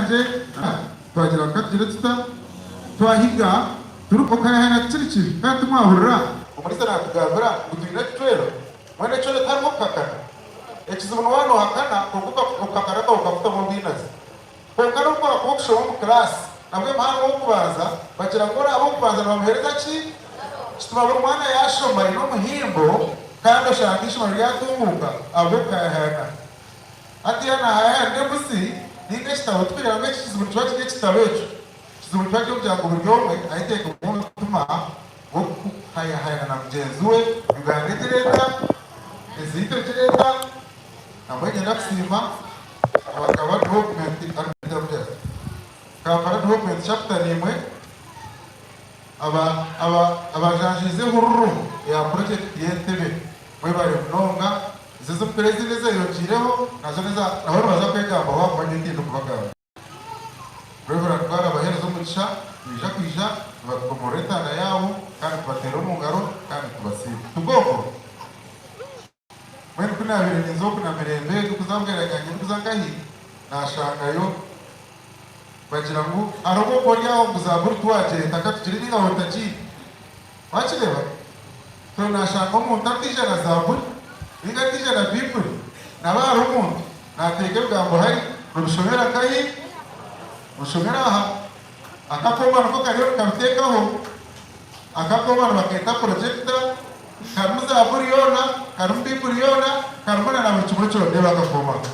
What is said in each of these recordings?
Yangye twagira ngu ka tugire tuta? Twahiga turi okukayahayana tikiri kibi kandi timwahurira omuriisa naatugambira ngu twine ekicwero? Mbwenu ekicwero tiharimu okuhakana. Ekizibu ni waaba noohakana kwonka okuhakana kwawe kukakutamu obwinazi. Kwonka n'obu kwakuba okushoma omu kiraasi, nabwo muhanga ow'okubanza, bagira ngu oraabe ow'okubanza nibamuheereza ki? Kituma buri mwana yaashoma aine omuhimbo kandi oshanga eishomero ryatunguuka ahabw'okuhayahayana. Hati yaaba naahayahayana n'embuzi nainga ekitabo, tikugira ngu eki kizibu nikiba kiri ekitabo ekyo. Ekizibu nikiba kiri okugira ngu buri omwe ayeteekemu omutima gw'okuhayahayana na mugyenzi we. Uganda egire eta? Ensi yaitu egire eta? Nambwenu niinyenda kusiima Abakaba Development Kampala Development Chapter naimwe aba aba abajanjaize ehururu eya purojekiti y'entebe. Mwebare munonga. Ezo ezikukira ezindi ezeyongyeireho nazo niza nabo nibaza kwegambaho ahakuba nyowe tindi kubagambira. Rev. Twara abaheereza omugisha nibaija kwija nibatukomorora etaana yaabo kandi tubateere omu ngaro kandi tubasiime. Tikwo? Mbwenu ku naabaire ninza oku na Mirembe ndikuza Bweranyangye ndikuza nkahi, naashangayo bagira ngu hariho obwo ori aho ngu Zaaburi tiwagyeta ka tugire ninga otagiine. Wakireeba? So naashanga omuntu ataija na Zaaburi ninga ataija na Baiburi, naba hariho omuntu naateeka ebigambo hari, nobishomera nkahi? Nobishomera aha. Akakooma niko kariyo nikabiteekaho. Akakooma nibakeeta projector, karimu Zaaburi yoona, karimu Baiburi yoona, karimu na na buri kimwe kyona. Reeba akakooma ako.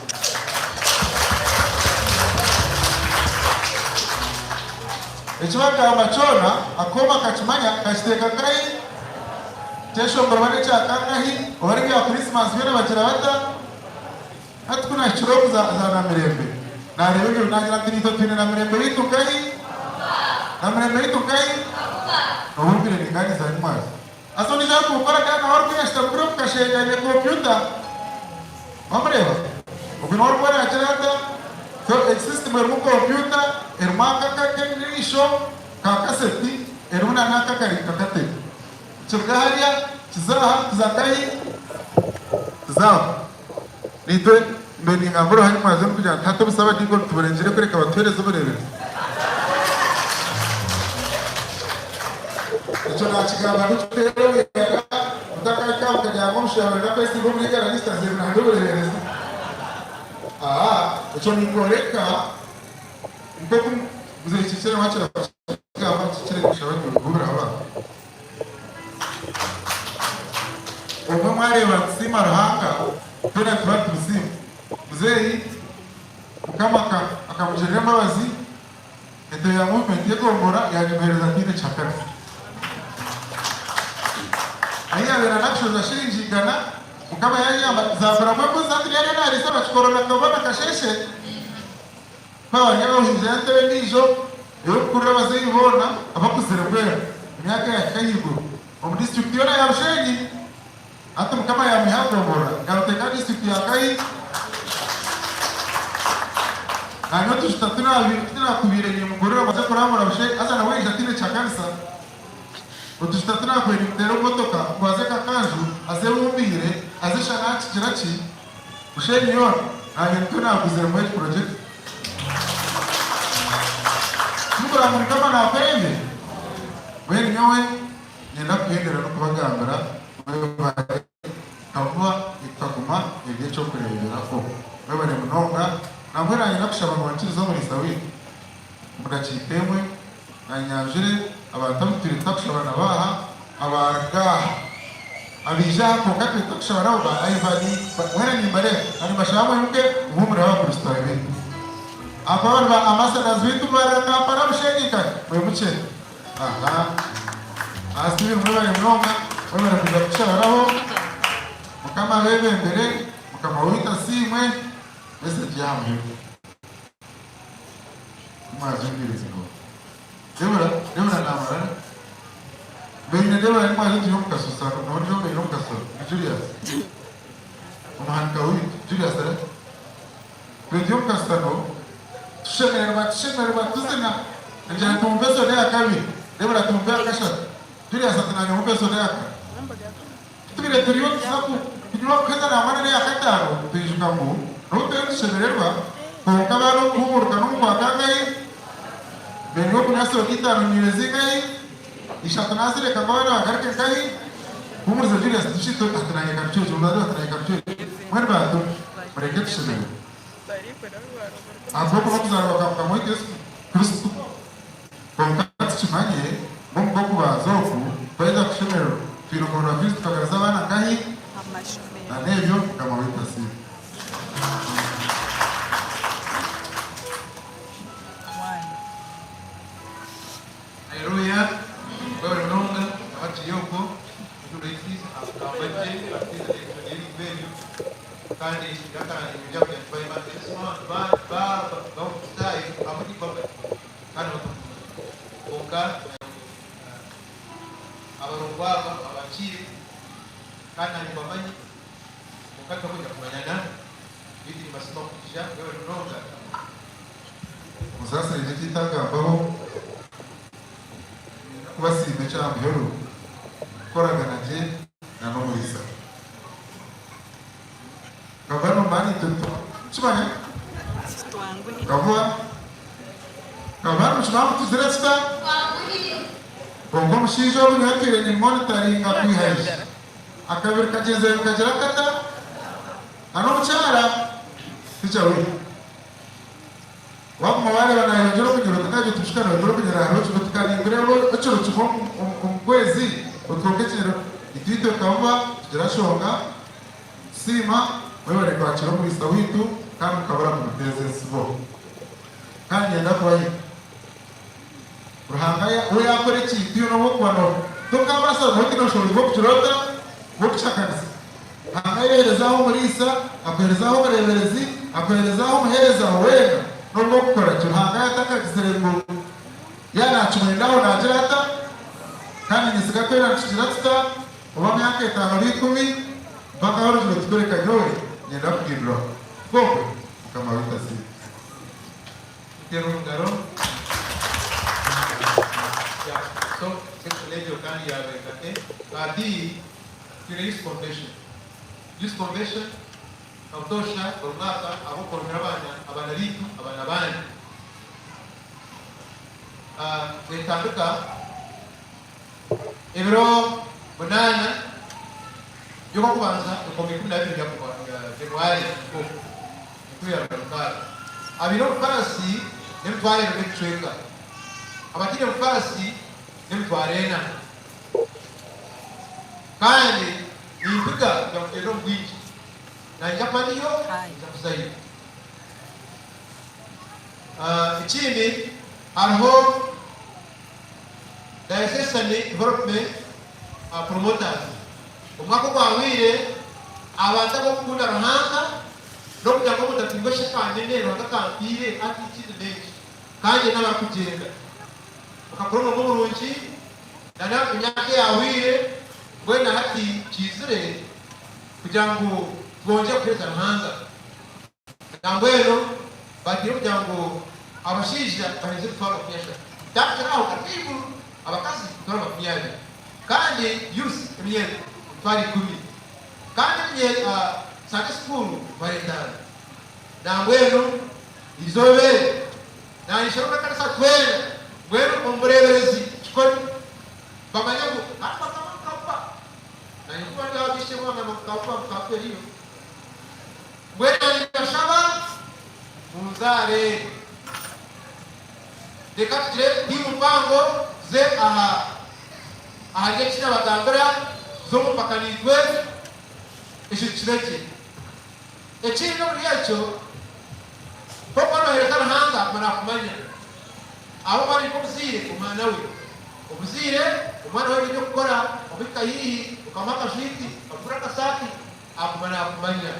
Eki bagamba kyona, akooma kakimanya, kakiteeka nkahi? Kyeshongoro oba n'ekya kangahi, oba n'ebya Kurisimasi byona bagira bata? Hati ku naahikire omu za za Namirembe, naareeba ebyo naagira nti naitwe twine Namirembe yaitu nkahi? Namirembe yaitu nkahi? Nooba ombire ningaaniza nyimwazi. Haza ondiijo arikunkora kandi nawe arikuyeshita kuri omu kashengye aine kompyuta. Wamureeba? Ogwo niwe arikuba naagira ata? So egi system erimu kompyuta, erimu aka ak'eriisho ka kaseti, erimu na n'aka akari nka katebe. Kiruga hariya kiza aha, kiza nkahi? Kiza aho. Naitwe mbe ningamba oruhanga mwaza ndikugira nti hati obusa abadiikoni tuburengire kureka batuheereze obureeberezi. Ekyo naakigamba ndikuteera omuyaga, otakahika aha mukagira ngu omushaija naija kwesiiga omuri igana ry'ekitaziibu nahindura obureeberezi. Aa, ekyo ninkworeka nk'oku muzei Kikire wakira kukigamba Kikire nikushaba ngu bigubire abantu. Obumwe mwareeba nitusiima Ruhanga, twena nituba nitumusiima. Muzeeyi Mukama akamugirira embabazi, entebe ya movement y'egombora yagimuheereza ataine kihakanisa. Ahi yaabaire nanakushoza shiringi igana, Mukama yayamba zaaburamu embuzi hati niyo ariyo naariisa abakikoro na Kava na Kasheshe. Twaba nyabahingi y'entebe endiijo ey'okukurira abazaire boona abakuzire mbwenu emyaka eyahika ahaiguru omu disiturikiti yoona ya Bushenyi. Hati Mukama yamwiha aha gomborora yamuteeka aha disiturikiti ya Kayi. Nanye otujuta tunakubiire nimugurira ngu aze kurambura Bushenyi haza nawe yaija ataine kihakanisa. Otujuta tunakubiire nimuteera omu motoka ngu aze Kakanju aze Bumbiire aze Shananki gira ki Bushenyi yoona nanye nitwe naguziremu egi project. Timukura ngu Mukama nakwenda? Mbwenu nyowe niinyenda kuhendera n'okubagambira mwebare kavuba ekaguma eri eky'okureeberaho. Mwebare munonga. Nambwenu nanyenda kushaba ngu bankirize omuriisa waitu omu dakiika emwe nanyanjure abantu abu turi tutakushaba na baaha abaruga aha abaija aha kwonka turi tutakushaba nabo ba Ivan mwena nimbareeba na nimbashaba mwimuke muhuumure Abakristaayo baitu. Ahakuba bari ba ambassadors baitu mubarira Kampala Bushenyi kare mwimukye. Aha. Aha Steven mwebare munonga mwebare kwija kutushabiraho. Mukama abebembere, Mukama waitu asiimwe. Message y'aha muheru. Timwazumbiire zingo. Debora, Debora namara. Mbaine Debora nimwaza turi omu kasusano, nobu mbaine omu kasoro. Ni Julius. Omuhanika waitu, Julius ara. Turi omu kasitano, tushemererwa, tushemererwa, tuzina. Ngira nti mumpe esoda ya kabiri, Debora ati mumpe eya kashatu, Julius ati nanye mumpe esoda ya kana. Ku tubire turiyo nituza kunywa kuheza nangwa n'eya kataano, twijuka ngu n'obu turiyo nitushemererwa, Kwonka abaana okuhumuruka n'omu kwa kangahi? Mbwenu okunywa soda itaano nywire zingahi? Ishatu nazireka ngu abaana bagaruke nkahi? Huumuriza Julius tushito ati nanye karucwekye omuzaire ati nanye karucwekye. Mbwenu bantu mureke tushemererwe. Ahabw'okuba okuzaarwa kwa Mukama waitu Yesu Kristo. Kwonka tukimanye ngu omu kw'okubanza oku twaija kushemererwa, twine okurora Kristo tukagaruza abaana nkahi? Na n'ebyo Mukama waitu asiimwe. Haleluya! Mwebale munonga abakiri okwo Mutureisize akugamba gye atuteeze n'ebintu ebyo kandi Kwonka abarongo aba abakiire kandi naanye mbamanye, kwonka titurikwenda kumanyana, beitu nimbasiima kwija. Mwebare munonga. Musaasire gye ekitagambaho, niinyenda kubasiima ekya muheru kukoragana gye na n'omuriisa. Nkaba nomanya itwe tukimanya Nkaba nkaba nimukimanya ngu tuzire tuta? Kwonka omushaija ogu nyowe ntwire nimmonitaringa kwiha ija. Akabiri kagyenzire nikagira kata? Na n'omukyara tikya we. Waguma wareeba nayongyera okunyura otakagye tushika nayongyera okunyura hariho kimwe tukarindira ekiro kimwe omu kwezi otwonka ekinyiro itwe itwe tukabuba tugira nshonga. Nitusiima mwebare kwakira omuriisa waitu kandi mukabura kumuteeza entsibo. Kandi niinyenda kubahiga. Ruhanga we yaakora ekintu iwe nobu okuba no tokabaasa noba otaine bushobozi bw'okugira ota? Bw'okukihakanisa. Ruhanga yaheereza aho omuriisa, akuheereza aho omureeberezi, akuheereza aho omuheereza weena n'obu okukora ki Ruhanga yaatakagizire ngu yaaba naakimwendaho naagira ata? Kandi niinyesiga twena nitugira tuta? Oba myaka etaano oba ikumi, mpaka ahu orugire oti kureka nyowe niinyenda kuhinduraho. Tikwo okwe? Mukama waitu asiimwe. Muteere omu ngaro. Yeah, so section egyo kandi yaaba ekate. Ati twine Youth Convention. Youth Convention nka butoosha buri mwaka ahabw'okworobera abaana abaana baitu abaana abandi. Ah, neetandika Ebiro munaana by'Okwokubanza 2012 January 2026, abaine obufaasi n'emitwaro ebiri n'ebicweka, abataine bufaasi n'emitwaro ena. Kandi nimpiga kugira ngu tugyende omu bwingi. Naija kuba ndiyo, ninza kuzayo. Ekindi hariho. Diocesan Development Promoters. Omwaka ogwahweire, abantu ab'okukunda Ruhanga n'okugira ngu omuntu ati mbwenu shi akanyene Ruhanga akampiire ati ekindi n'eki kandi n'abarikugyenda bakakora omurimo murungi na n'emyaka eyahweire mbwenu na hati kiizire kugira ngu twongyere kuheereza Ruhanga. Nambwenu bateire kugira ngu abashaija baheze emitwaro 30, kutandikira aho kugaruka ahaiguru abakazi emitwaro 20 kandi youth eminyeeto emitwaro ikumi kandi Sunday school emitwaro etaano. Nambwenu eizooba eri nanyeshera omu ekanisa twena mbwenu omu bureeberezi kikore bamanye ngu hati bakama mukabuba nanye nkuba ndi aha b'eishe-emwe bangamba mukabuba mukabuba eriyo. Mbwenu nimbashaba munzaare. Reka tugire tiimu mpango tuze aha ahari eki nabagambira tuze omu mpaka naitwe ekyo kibe gye. Ekindi omuri ekyo, nk'oku nooheereza Ruhanga aguma naakumanya. Ahabw'okuba ari nk'omuzaire omwana we. Omuzaire omwana we aine eby'okukora, omuhika haihi, okamuha akajwiti, okamugurira akasaati, Aguma naakumanya.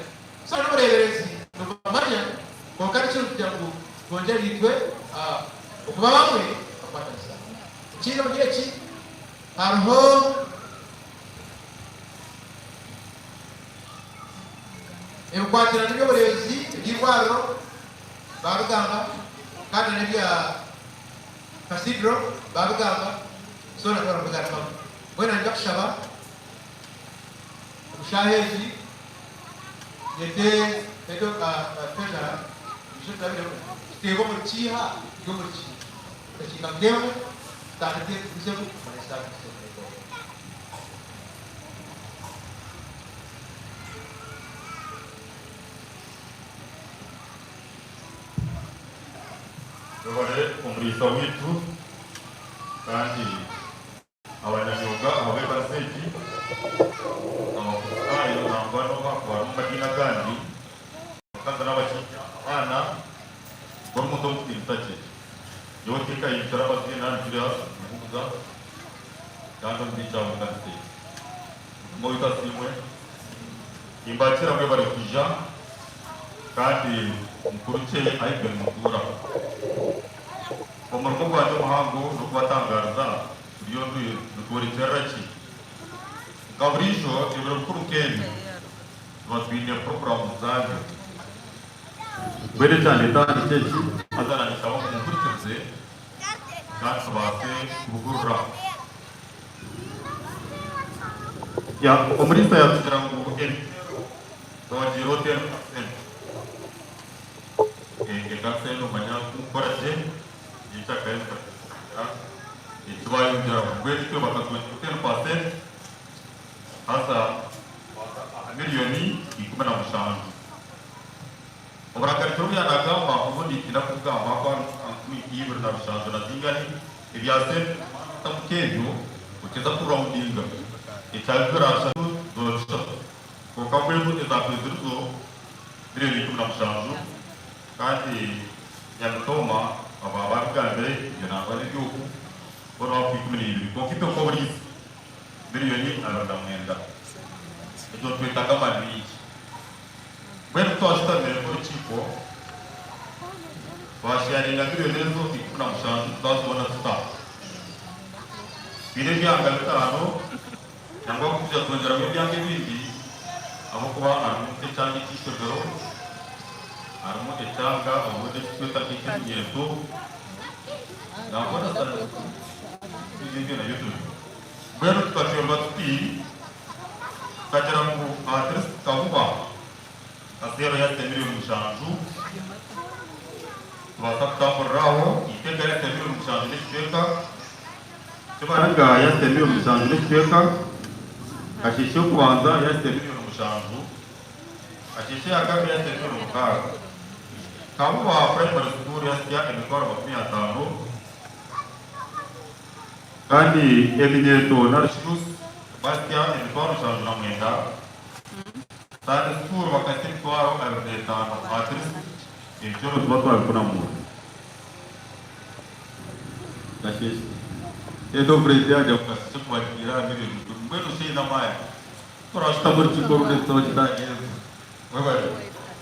So n'omureeberezi nibamanya, kwonka ni kirungi kugira ngu twongyere naitwe okuba bamwe bakwatanisa. Ekindi omuri eki, hariho ebikwatirane by'obureebezi eby'eirwariro baabigamba kandi n'ebya Cathedral baabigamba, so nabyo barabigarukamu. Mbwenu niinyija kushaba. Omu shaaha egi, nyete Head of Treasurer aije. Ekyo turabiremu tuteebe omuri kiiha turi omuri kiiha dakiika nk'emwe tutandike tugizemu tumare service omu Webare omuriisa waitu kandi abanyamyoga ahabw'ekanisa egi, Abakristaayo nangwa n'obu baakuba bari omu madiini agandi, abakazi n'abashaija, abaana, buri muntu omu kitiinisa kye. Nyowe tinkahindura amaziina nitureeba nkuguza kandi omubiiki ahabw'ekanisa egi. Mukama waitu asiimwe. Nimbakiira mwebare kwija kandi mukurukye ahu nimutuura. Omurimo gwangye omuhango n'okubatangaariza turiyo nitworekyerera ki? Nka buriijo ebiro bikuru nk'ebi tuba twine puroguraamu zaabyo. Mbwenu ekyandeeta aha nikyo eki, haza naanyeshaba ngu mumpurikirize kandi tubaase kubugurura. Omuriisa yaatugira ngu ebiteero twongyeireho 10%. Ekanisa enu nomanya ku nkukora gye, nyekyakare nkagira eki bayongyeraho. Mbwenu itwe bakatwongyeraho 10% haza twaza aha miriyoni 17. Oburagarikire obu yaanagamba obundi ntiina kubugamba ahakuba harimu nka 2700 na zingahi ebya sente tamu nk'ebyo okyeza ku raundinga ekya bibiri aha bishatu zoona ishatu kwonka mbwenu ezaabaire ziri zo miriyoni 17 kandi Nyamitooma aba baabigambire ebyo nangwa n'eby'oku boona bakuha 12 kwonka itwe nk'oburiisa miriyoni 29 egyo nitwetaaga amaani maingi. Mbwenu ku twashutamire nk'orukiiko, twasheyaringa miriyoni ezo 17 twazibona tuta? Twine ebyanga bitaano, nangwa ku twija twongyeramu ebyanga ebindi ahabw'okuba harimu nk'ekyanga eky'eishomero, harimu ekyanga obundi eki tweta nk'eky'eminyeeto, nangwa na Sunday school, ebyo ebyo nabyo turimu. Mbwenu tukacwerwa tuti, tukagira ngu at least tukabuba kaseero yahitsya miriyoni mushanju tubaasa kutamburira aho, eiteka yahitsya miriyoni mushanju n'ekicweka, Kibariga yahitsya miriyoni mushanju n'ekicweka, Kasheeshe y'okubanza yahitsya miriyoni mushanju, Kasheeshe eya kabiri yahitsya miriyoni mukaaga, Kabuba Primary School yahitsya emitwaro 50, Kandi eminyeeto nari shi nusu basya emitwaro 79, Sande sukuuru bakasya emitwaro 25 at least ebicwero tuba twabikunamuura. Kasheeshe Head of Rate yaagira ngu kasheeshe tubagiire aha miriyoni ikumi mbwenu shi eine amaani turashutama orukiiko orundi ekitabo kitaagyenzire. Mwebare.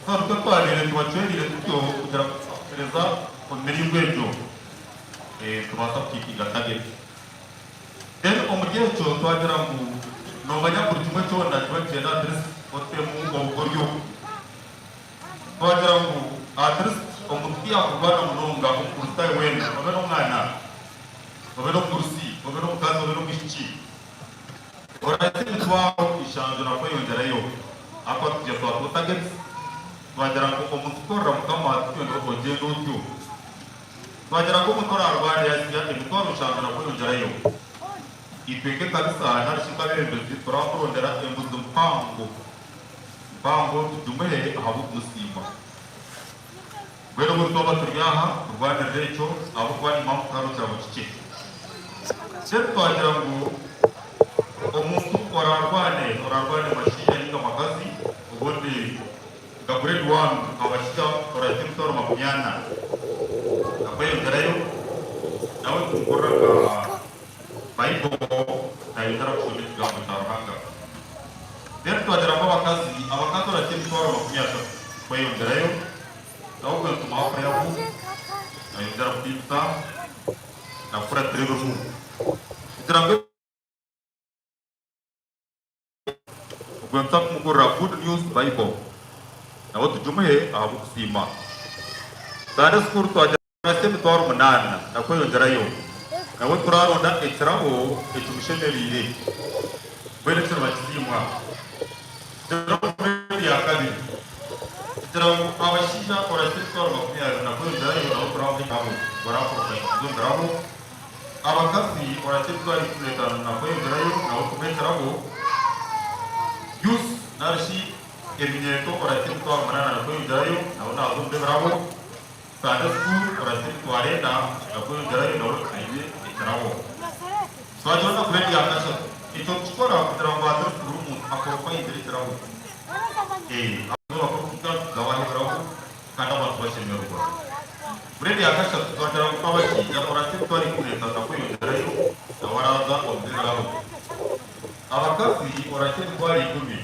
So nikwo twabaire tubacweriire tutyo kugira ngu tubaheereza omu miringo egyo. Nitubaasa kuhiitinga target. Then omuri ekyo twagira ngu noomanya buri kimwe kyona nikiba nikyenda at least otemu obukoryo. Twagira ngu at least omuntu ku yaakurwana munonga Omukristaayo weena, obe n'omwana, obe n'omugurusi, obe n'omukazi, obe n'omwishiki, orahitsya emitwaro ishanju na kweyongyerayo ahakuba tugira twataho targets, twagira ngu omuntu kukorera Mukama tikwenda ogyende otyo. Twagira ngu omuntu oraarware yaahitsya emitwaro nshanju na kweyongyerayo, itwe nk'ekanisa nari shi nk'abeebembezi turaamurondera embuzi mpango mpango tugimuhe ahabw'okumusiima. Mbwenu obu twaba turi aha kurwanirira ekyo ahabw'okuba nimpamvu tihariho kirabo kikye. Then twagira ngu omuntu oraarwane, oraarwane mashaija nainga makazi obundi Nka grade one abahika orahika emitwaro 40 akweyongyerayo nawe nitumugurira nka bible nayongyera kushoma ekigambo kya Ruhanga then twagira ngu abakazi abakazi orahika emitwaro 30 kweyongyerayo nawe obwe nitumuha prayer book nayongyera kutiinisa nakukuratira ebirimu kugira ngu Ogwo nituza kumugurira Good News Bible nawe tugimuhe ahabw'okusiima. Sande School twagira emitwaro munaana na kweyongyerayo nawe turaronda ekirabo ekimushemereire mbwenu ekiriba kisiimwa. Development ya kabiri. Kugira ngu abashaija orahika emitwaro 20 nakweyongyerayo nabo turabaha ekirabo barakuruka kuzongeraho. Abakazi orahika emitwaro 15 nakweyongyerayo nabo tubahe ekirabo. Youth narishi eminyeeto orahika emitwaro 8 nakweyongyerayo nabo naza omu b'ebirabo. Sunday school orahika emitwaro ena nakweyongyerayo nawe aine ekirabo. Twagira na grade ya kashatu. Ekyo nitukikora kugira ngu at least buri muntu akorofayingire ekirabo. Abaana bakuruga tukabaha ebirabo kandi abantu bashemererwa. Grade ya kashatu twagira ngu abashaija orahika emitwaro 15 nakweyongyerayo nawe araza omu b'ebirabo. Abakazi orahika emitwaro 10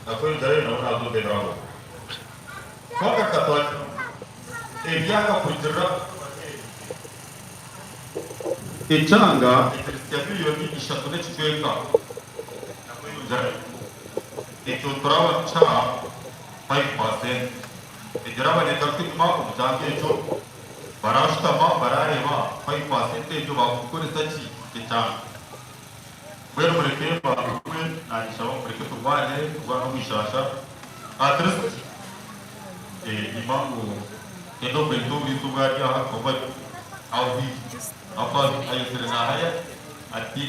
nakweyongyerayo nawe naza omu b'ebirabo. Twagaruka twagira ngu ebyanga kurugirira Ekyanga ekiritsya miriyoni ishatu n'ekicweka nakweyongyerayo ekyo turaba nitukiha 5%. Egyo eraba negaruka enyima omu kyanga ekyo barashutama barareeba 5% egyo bakugikoresa ki ekyanga. Mbwenu mureke mbanguhirwe nanyeshaba mureke turwane turwane omwishasha at least enyima ngu head of baitu oburiisa obwari aha akaba ahuhi afa ayetsire nahaya ati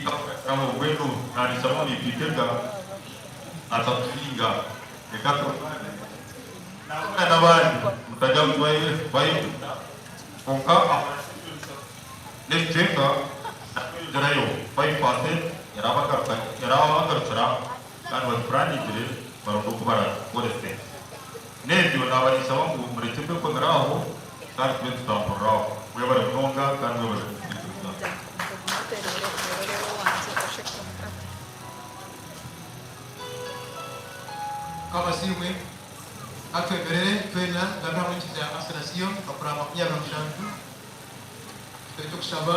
aho mbwenu nanyeshaba ngu nitwitega atatuhinga reka turwane nabona nabandi mutajya ngu twayetunda kwonka N'ekicweka nakweyongyerayo 5% eraabagarukira kandi bagipuraaningire baronde oku baraagikorese. N'ebyo naaba ninshaba ngu murekye kwekomera aho kandi tube nitutamburira aho. Mwebare munonga kandi mwebare kutuhurikiriza. Mukama asiimwe. Ka twemerere twena tugambe hamwe enyikiriza ya Asenasio, empapura 27. Ekitabo ky'okushaba.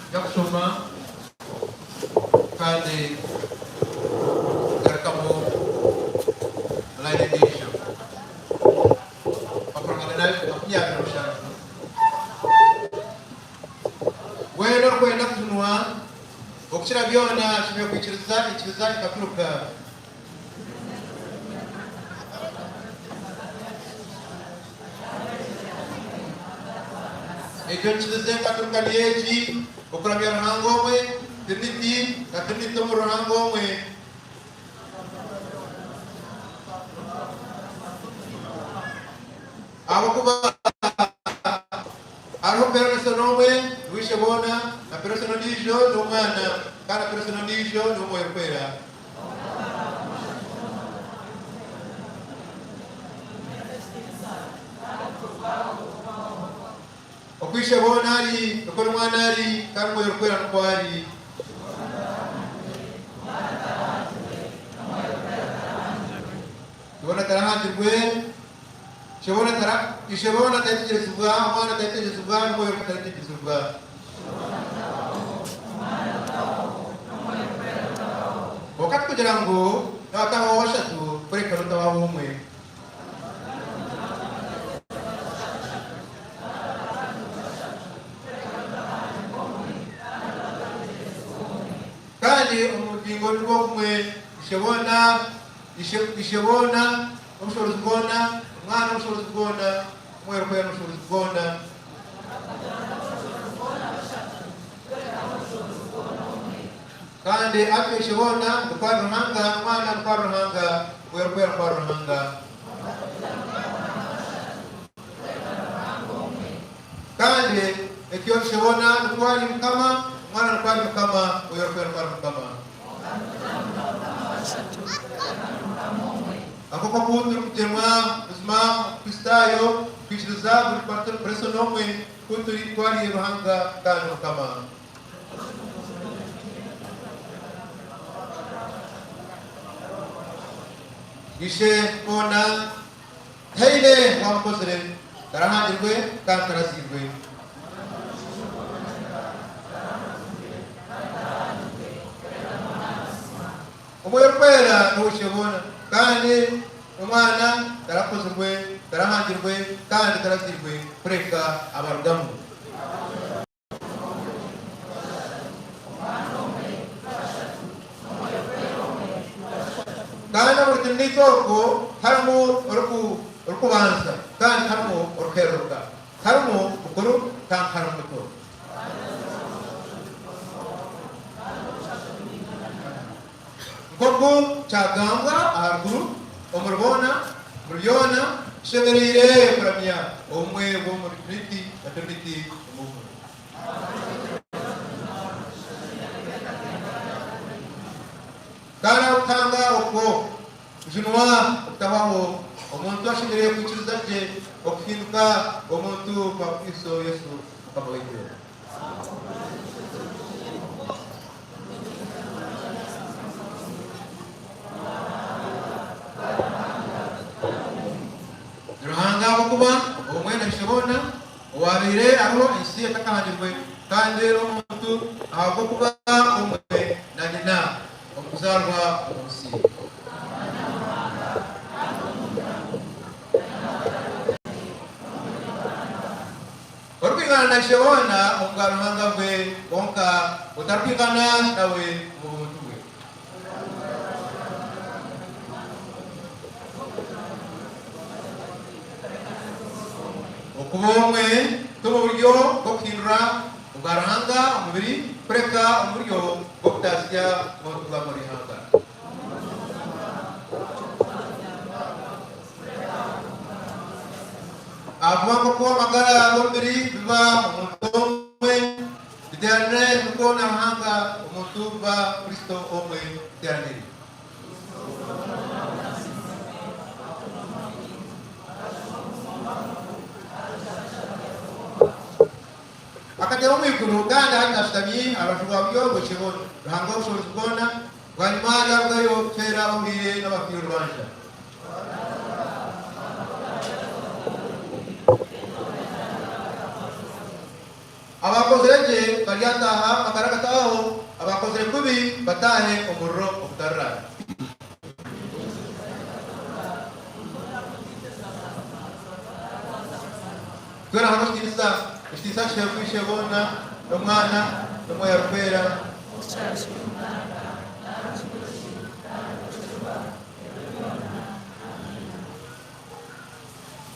Nja kushoma kandi ngarukamu line endiijo. Empapura 27. Weena orikwenda kujunwa okukira byona ashemereire kwikiriza enyikiriza ekaturuka. Egyo nyikiriza enkaturuka niyo egi, okuramya Ruhanga omwe, Tiriniti, na Tiriniti omuri Ruhanga omwe. Ahabw'okuba hariho Peronisoni omwe, niwe Isheboona, na Peronisoni ondiijo niwe Omwana, kandi na Peronisoni ondiijo niwe Omwoyo Orikwera. Oku Isheboona ari, nikwo n'Omwana ari, kandi Omwoyo Orikwera nikwo ari. Isheboona tarahangirwe, Isheboona tara, Isheboona taritegyerezibwa, Omwana taritegyerezibwa, n'Omwoyo Orikwera taritegyerezibwa. Kwonka tikugira ngu n'abataho bashatu kureka n'otabaho omwe. Kandi omu bugingo nibwo bumwe, Isheboona, Ishe, Isheboona n'obushoboorozi bwona, Omwana n'obushoboorozi bwona, Omwoyo Orikwera n'obushoboorozi bwona. Kandi atyo Isheboona nikwo ari Ruhanga, Omwana nikwo ari Ruhanga, Omwoyo Orikwera nikwo ari Ruhanga. Kandi etyo Isheboona nikwo ari Mukama, Omwana nikwo ari Mukama, Omwoyo Orikwera nikwo ari Mukama. Ahabw'okuba ku turikugyemwa buzima obukristaayo, twikiriza buri puresoni omwe ku turi ku ari Ruhanga kandi Mukama. Ishe boona tihaine owaamukozire, tarahangirwe kandi tarazairwe. Omwoyo Orikwera niwe Isheboona, kandi Omwana tarakozirwe, tarahangirwe, kandi tarazairwe, kureka abarugamu. Kandi omuri Triniti okwo harimu orikubanza kandi harimu orikuhereruka, harimu mukuru kandi harimu muto. Nk'oku kyagambwa aharuguru, omuri boona, omuri byona, tushemereire kuramya obumwe bw'omuri Triniti na Triniti omu bumwe. Kandi ahabw'okutanga okwo kujunwa okutahwaho, omuntu ashemereire kwikiriza gye okuhinduka omuntu kwa Kristo Yesu Mukama waitu. Ruhanga ahabw'okuba obumwe na Isheboona, owaabaire ariho ensi etakahangirwe, kandi n'omuntu ahabw'okuba omwe na nyina omu kuzaarwa omu nsi. Orikwingana na Ishe-boona omu bwaruhanga bwe, kwonka otarikwingana nawe omu buntu bwe. Okuba omwe ti omu buryo bw'okuhindura obwaruhanga omubiri, kureka omu buryo bw'okutaasya obuntu bwa Ruhanga. Ahakuba nk'oku amagara g'omubiri biba omuntu omwe, biteeranire, nikwo na Ruhanga omuntu biba Kristo omwe, biteeranire. Akateeba omu iguru, kandi hati ashutami aha rubaju rwa buryo bw'Ishebo Ruhanga ow'obushoboorozi bwona. Bwanyima aryarugayo kucwera abahuriire n'abafiire orubanja. Abaakozire gye baryataaha amagara agatahwaho, abaakozire kubi bataahe omu muriro ogutariraara. Twena hamwe ekitiinisa, ekitiinisa kiheebwe Isheboona, n'Omwana, n'Omwoyo Arikwera.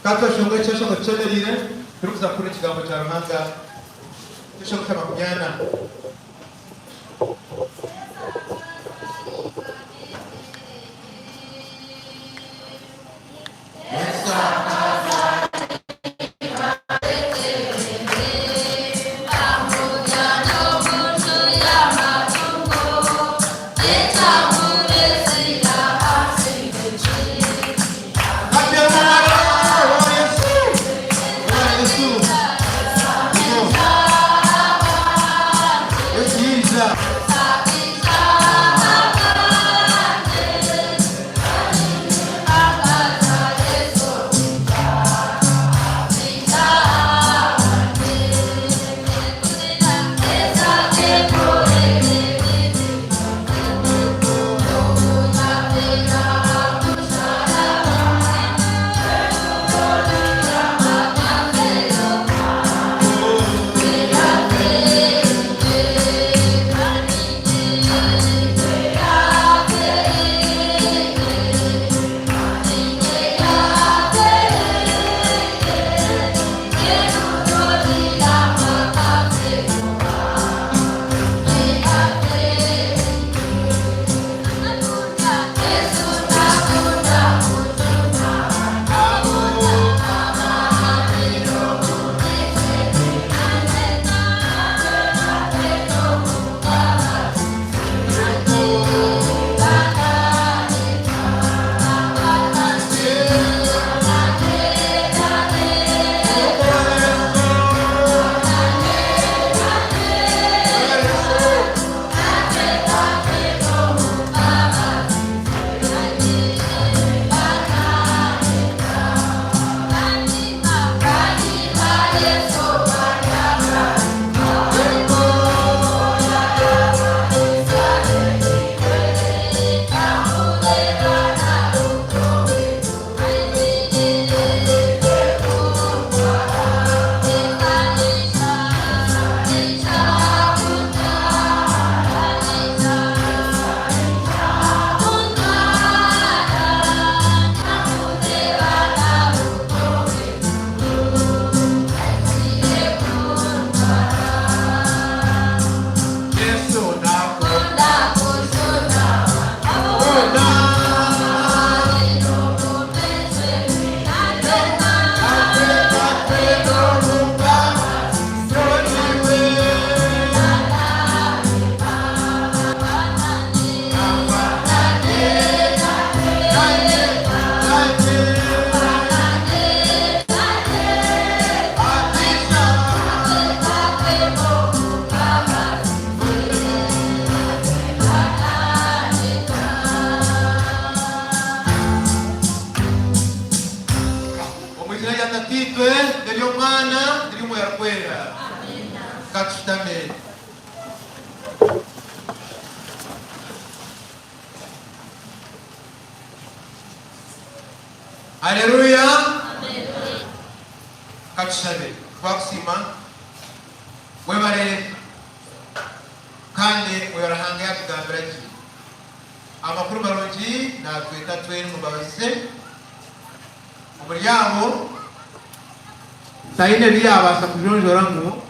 Ka tweshongore ekyeshongo kikyemereire turikuza kuhurira ekigambo kya Ruhanga. Ekyeshongo kya 40. Tataitwe, n'ery'Omwana, n'ery'Omwoyo Arikwera. Ka tushutame. Haleluya! Ka tushabe. Twakusiima. Webare kandi Oyo Ruhanga yatugambira gye. Amakuru marungi natweta twena omu mbabazi ze. Omuri abo taine bi yaabaasa kujonjoramu,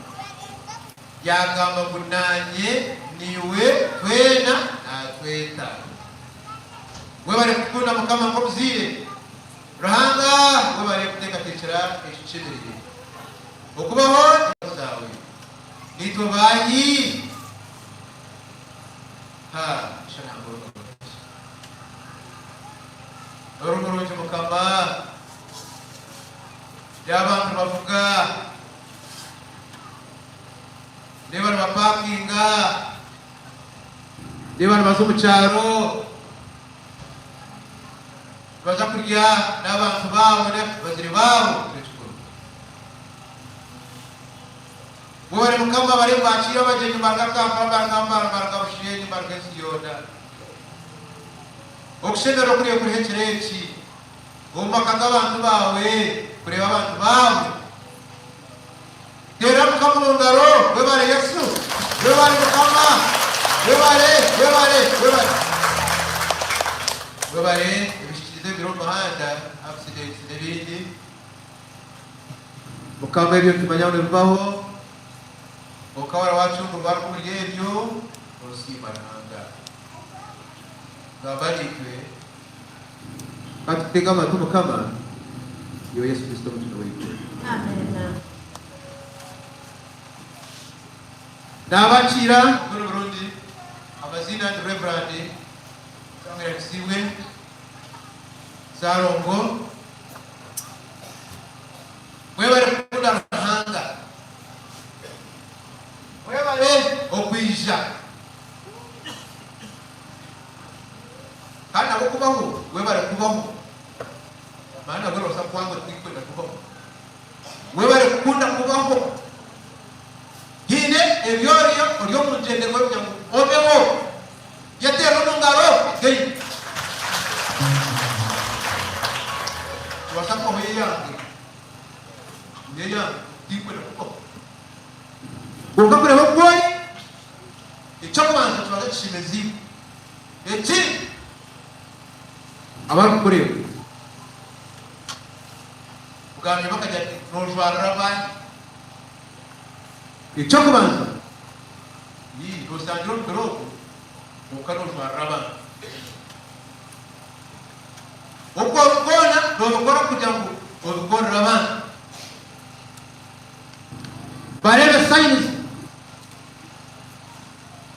yaagamba ngu naanye naiwe twena naatweta. Webare kukunda Mukama nk'omuzaire. Ruhanga webare kuteekateekyera eki kishemereire okubaho embabazi zaawe. Naitwe baahi? Ha, sha Ruhanga ori murungi. Ori murungi Mukama. Reeba abantu nibavuga. Reeba nibapakinga. Reeba nibaza omu kyaro. Nibaza kurya n'abantu baabo n'abazaire baabo ekiro kikuru. Webare Mukama bariyo nibakiira abagyenyi nibaruga Kampala, nibaruga Mbara, nibaruga Bushenyi, nibaruga ensi yoona. Okushemererwa okuriyo kuriho ekiro eki omu maka g'abantu baawe kureeba abantu baawe. Teera Mukama omu ngaro, webare Yesu, webare Mukama, webare, webare, webare. Webare ebishikirizo ebiri omu muhanda, accidents n'ebindi. Mukama ebyo nitumanya ngu nibibaho, kwonka waaba wacungurwa omuri ebyo, nosiima Ruhanga. Gamba naitwe, ka tukutege amatu Mukama, Iwe Yesu Kristo Omujuni waitu. Naabakiira obundi burundi, amaziina ndi Rev. Samuel Tusiibwe Ssalongo. Mwebale kukunda Ruhanga. Mwebale okwija. Kandi ahabw'okubaho, webale kubaho. Maana nabwo nobaasa kwanga oti tindikwenda kubaho. Webale kukunda kubaho. Haine ebi oriyo ori omu ngyenderwa y'okugira ngu obeho. Yeteere omu ngaro again. Nibaasa kubaho eyange. Eyange tindikwenda kubaho. Kwonka kureeba oku ori, eky'okubanza nikibanza kishemeza iwe. Ekindi, abarikukureeba. Bwanyima bakagira ati, Noojwarira baahi? Eky'okubanza, ii, noosangira omubiri ogu, kwonka noojwarira abantu. Oku orikukora, noobikora kugira ngu obikorere abantu. Bareebe signs.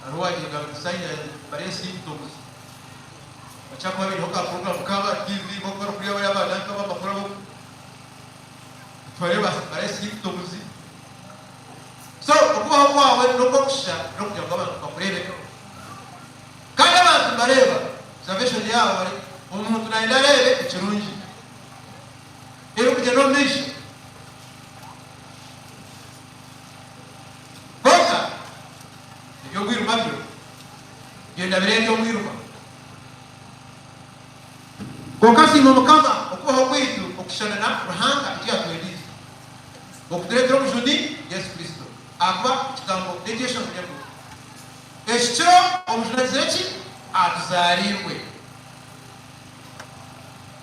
Hariho owaagira ngu signs, bareebe symptoms. Bakira kuba baineho ka program kaabo aha TV nk'oku barikuriya bariya ba nanka ab'amakuru abo bareeba bareebe symptoms. So okubaho kwawe n'okw'okushusha n'okugira ngu abantu bakureebe. Kandi abantu nibareeba observation yaabo bari omuntu nayenda areebe ekirungi ebirikugyenda omu maisho. Kwonka eby'obwirima byo byenda bireete omwirima. Kwonka siima Mukama okubaho kwaitu okushushana na Ruhanga eki yatwendiize, okutureetera Omujuni Yesu Kristo. Ahakuba ekigambo n'ekyeshongoro ngu, Eki kiro Omujuni agizire ki? Atuzaariirwe.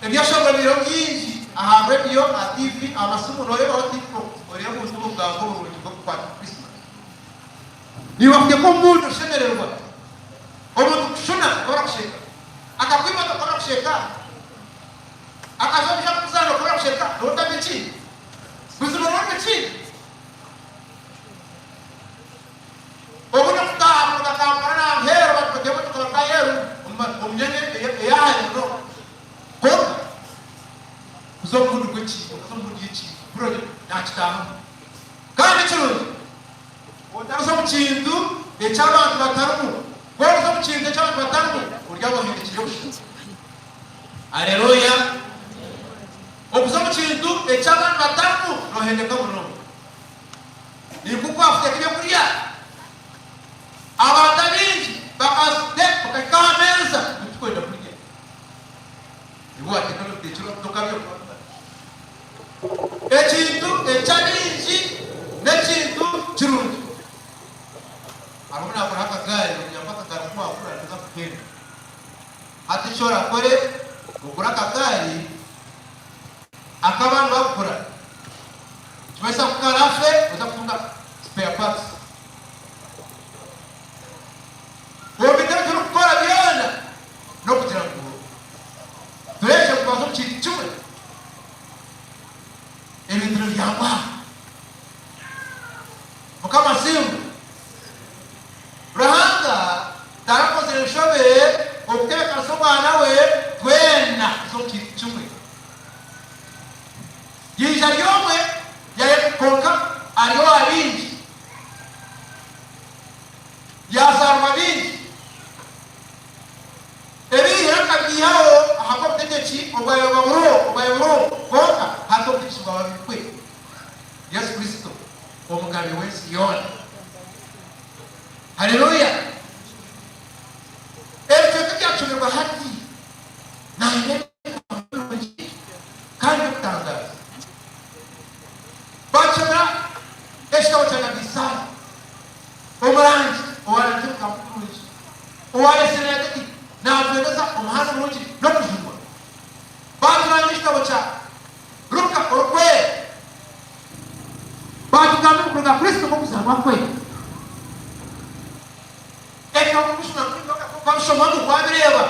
Ebyeshongoro biriho bingi aha rediyo, aha tiivi, aha masimu, nooreebaho TikTok, oreeba obuntu obugambo oburungi bw'okukwata Christmas. Niiwe kuteeka omu muudu oshemererwa. Omuntu kukushuna okabura kusheka, akakwimata okabura kusheka, akaza omu maisho akakuzaana okabura kusheka, nooba otari ekindi. Buzima nooba ori ekindi. Obu nikutaaha kuruga Kampala na aheeru abantu bateera emotoka baruga aheeru omu myanya eya hare munonga. Kwonka kuza omu muudu gw'ekintu, okaza omu muudu y'ekintu, ohurira oti naakitaahamu. Kandi ekirungi, otariza omu kintu eki abantu batarimu. Ku oriza omu kintu eki abantu batarimu, oryaba ohindukire busha. Areruya! Okuza omu. kintu eky'abandi batarimu nohendeka munonga. Ninkuku wakuteeka ebyokurya abantu abaingi bakahika aha meeza ngu titukwenda kurya. Iwe wateeka n'oteekire tokabya okabura. Ekintu eky'abaingi n'ekintu kirungi. Hariho obu naakora akagaari kugira ngu akagaari ku waakura nikaza kuhenda. Hati eki orakore, ogure akagaari aku abandi barikugura. Nikimanyisa ku karaafe oza kutunga spare parts. Omu bintu ebi turikukora byona n'okugira ngu tureebye kubanza omu kintu kimwe, ebintu nibyanguha. Mukama asiimwe. Ruhanga tarakozire nshobe okutebekanisa omwana we twena tuze omu kintu kimwe. Yaija ari omwe kwonka ari owa baingi. Yazaarwa baingi. Ebiihire akabyihaho ahabw'obutegyeki obwayoba buriho obwayo buriho kwonka hati obutegyeki bwaba bwe Yesu Kristo Omugabe w'ensi yoona. Haleluya! Ebicweka ebyacumirwe hati naabireeba birungi kandi by'okutangaaza. Baacumira ekitabo kya nabi Isaaya, omurangi owaarangire ebigambo birungi, owaayetsire naagira ati, Naatwendeza omuhanda murungi n'okujunwa. Baaturangira ekitabo kya Luka Orikwera. Baatugambira amakuru ga Kristo g'okuzaarwa kwe. Ekyo wabishomamu wabireeba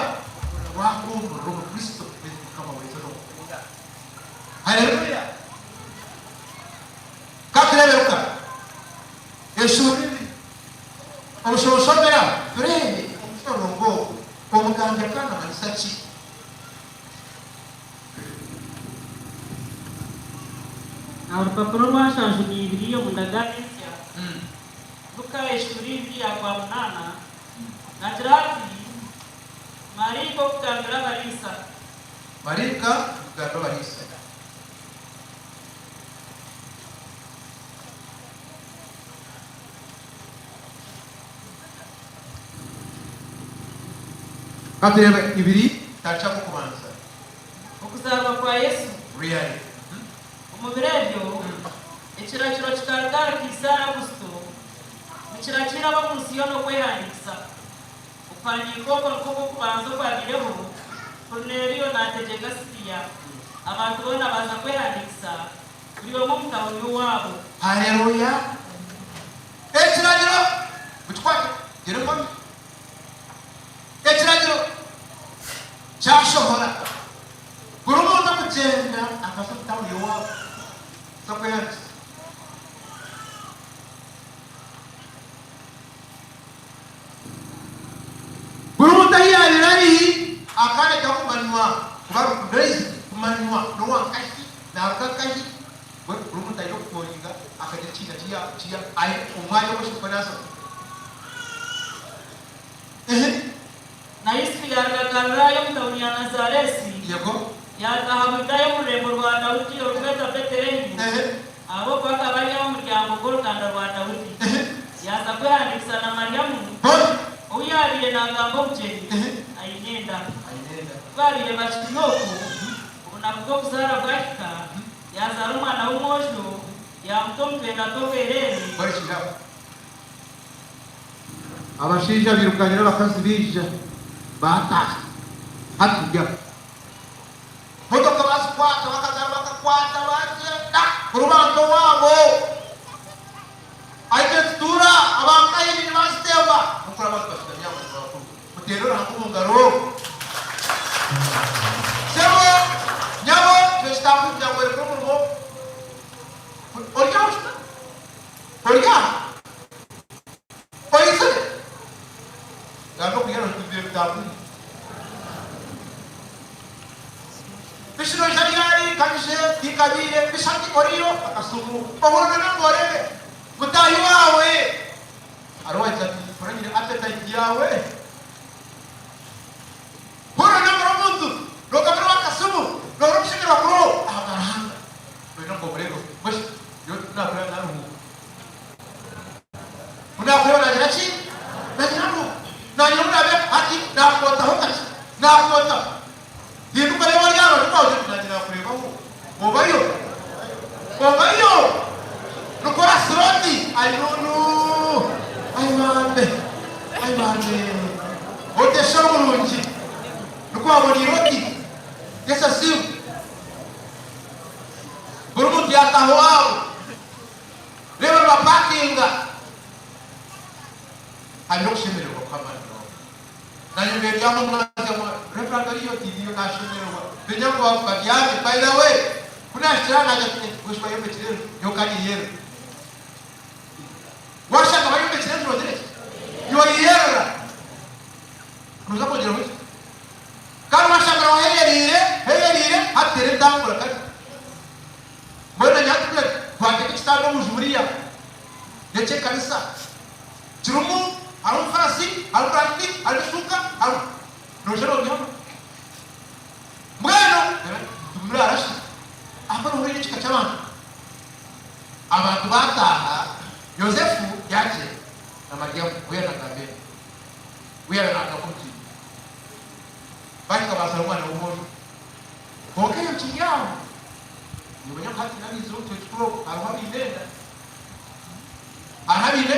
wahuumurira omu Kristo beitu Mukama waitu nokukunda. Haleluya! Ka tureebe Luka eshuura ibiri obushonshomera tureebe omushororongo ogu omugambi akaba namanyisa ki. Aha rupapura orwa nshanju na ibiri omu Ndagaano Ensya, Luka eshuura ibiri yakwa munaana, naagira ati, Maraika okugambira abariisa. Maraika okugambira abariisa. Ka tureebe ibiri tandikira aha kw'okubanza. Okuzaarwa kwa Yesu. Really. Omu biro ebyo, ekiragiro kikaruga ahari Kaisaari Augusto, nikiragiira ab'omu nsi yoona okwehandiikisa. Okuhandiika okwo nikwo kw'okubanza okwabaireho, Koruneelio naategyeka Siria, abantu boona baaza kwehandiikisa, buri omwe omu tauni y'owaabo. Haleluya! Ekiragiro mukikwate, gyera enkomi. Ekiragiro kyashohora, buri muntu okugyenda akaza omu tauni y'owaabo kuza kwehandiikisa. Buri muntu ahu yaabaire ari akaareka kumanywa kuba recognized, kumanywa n'owa nkahi, naaruga nkahi. Mbwenu buri muntu aine okukoringa akagira ekiina ki ya ki ya aine omwanya ogu ashemereire kuba naazamu. Ehe. Na Yusufu yaaruga Galilaaya omu tauni ya Nazareesi, Yego. yaataaha Buyudaaya omu rurembo rwa Daudi orurikwetwa Betelehemu, Ehe. ahabw'okuba akaba ari ow'omuryango gw'oruganda rwa Daudi. Ehe. Yaaza kwehandiikisa na Mariamu, Boni. ou yaabaire naagamba obugyenyi, Ehe. aine enda. Aine enda. Ku baabaire bakiri okwo, obunaku bw'okuzaara bwahika, yaazaara omwana w'omwojo, yaamuta omu twenda tw'obwereere. Barikiri aho. Abashaija bairukanyire abakazi baija baataaha. Hati turi aho. Motoka bazikwata bakagaruka bakakwata bagyenda orubanja owaabo. Ahi nitutuura aba nkaini nibazitemba. N'okuri abantu bashutami aha mazima makuru. Muteere Ruhanga omu ngaro. Sebo, nyabo, twekitaamu kugira ngu orekure omurimo. Ori aho oshutami? Ori aha? Oizire? Gamba okugira ngu tubire bitambwire. Bishi noija ryari? Kanyije, tinkabiire. Bishi hati oriyo? Akasumu. Ohurire nangwa orebe. Mutaahi waawe. Hariho owaagira ati, Mpurira nyine appetite yaawe. Hurira nangwa ori omuntu, noogambira ow'akasumu, noohurira okushemererwa kuriho ahabwa Ruhanga. Yesu asiimwe. Buri muntu yaataaha owaabo. Reero nibapakinga. Hariho okushemererwa kw'amaani munonga. Naanye mbeebyama omu mwazyo ngu Rev. Oriyo tiriyo naashemererwa. Niinyenda ngu babyame. By the way, ku naahikire aha naagira nti, Mbwenu shi bayombekire enju? Nyowe ka niinyerera. Waashanga bayombekire enju noogira ki? Nooyerera. Nooza kwongyeraho ki? Kandi waashanga waherereire, herereire, hati teera entambura kare. Mbwenu naanye hati kuri twateeka ekitanda omu nju buriya, n'eky'ekanisa. Kirimu, harimu omufarasi, harimu burangiti, harimu eshuuka, harimu. Noija noobyama. Mbwenu, timuraara shi? Ahakuba nooba oine ekika ky'abantu. Abantu baataaha, Yosefu yaagyenda na Mariamu, weena nagamba enti, Weena naagamba oti, Bahika baazaara omwana w'omwojo. Kwonka eyo kiri aho, nimanya ngu hati n'abaizire omu kicweka oku hariho abaine enda. Hariho abaine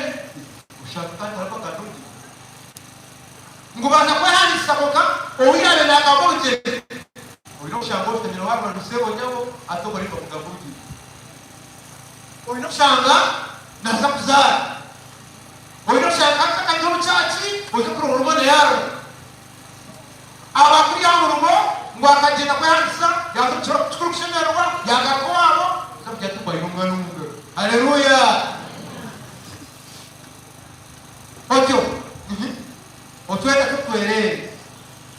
oshanga kandi hariho abagamba oti ngu baaza kwehandiikisa kwonka ou yaabaire naagamba obugyere oine okushanga oshutamire aha rubaju sebo nyabo hati ogwo ariyo namugamba obugyere. Oine okushanga naaza kuzaara. Oine okushanga hati akanywa omu kyaki oze kuroora omwana yaarora. Aba kuri aha murimo ngu akagyenda kwehandiikisa yaaza omu kiro kikuru kushemererwa yaagaruka owaabo oza kugira ati ngu aine omwana omu ngaro. Haleluya! Otyo otwenda tw'otwereere.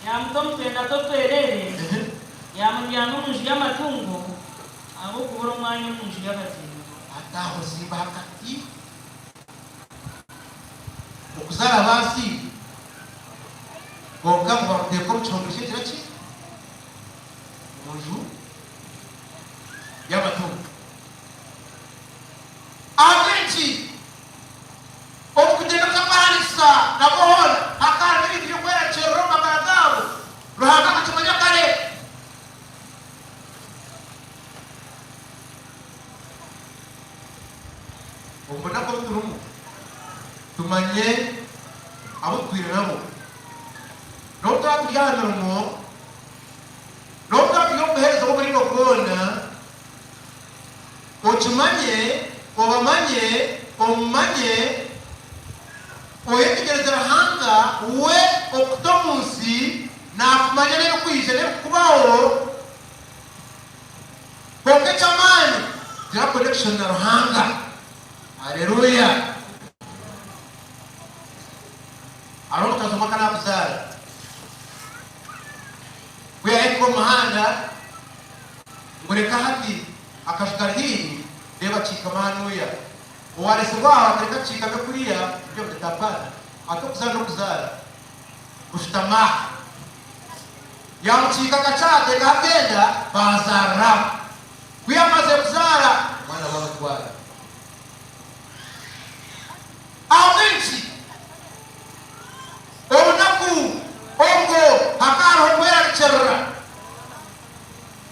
Yaamuta omu twenda tw'otwereere, yaamubyama omu nju y'amatungo, ahabw'okubura omwanya omu nju y'abagyenyi. Ataaha ozimba aha kati. Okuzaara baasiime, kwonka ngu bamuteeka omu kihongore ky'egira ki? Omu nju y'amatungo. Ahabw'enki? Omu kugyenda kuza kwehandiikisa nabwo hoona hakaba harimu ebintu by'okwerekyerera omu magara gaabo. Ruhanga akakimanya kare. Omu bunaku obu turimu, tumanye abu tutwire nabo. N'obu twaba turi aha mirimo, n'obu twaba turi omu buheereza bw'omuringo gwona, okimanye, obamanye, omumanye, oyetegyereze Ruhanga we okuta omu nsi, naakumanya n'ebirikwija n'ebirikukubaho. Kwonka eky'amaani, gira connection na Ruhanga. Haleluya! Hariho omukazi omwe akaba naakuzaara. Ku yaahika omu muhanda, ngu reka hati akaju kari haihi, reeba kiikame hanuya. Owaaretsirwe aho ati reka kiikame kuriya, nibyo bati hapana, hati okuzaara n'okuzaara. Kushutama aha. Yaamukiika akakye ateekaho akenda, baazaarira aho. Ku yaamazire kuzaara, omwana baamutwara. Ahabw'enki? Obunaku obwo hakaba hariho okwerarikirira.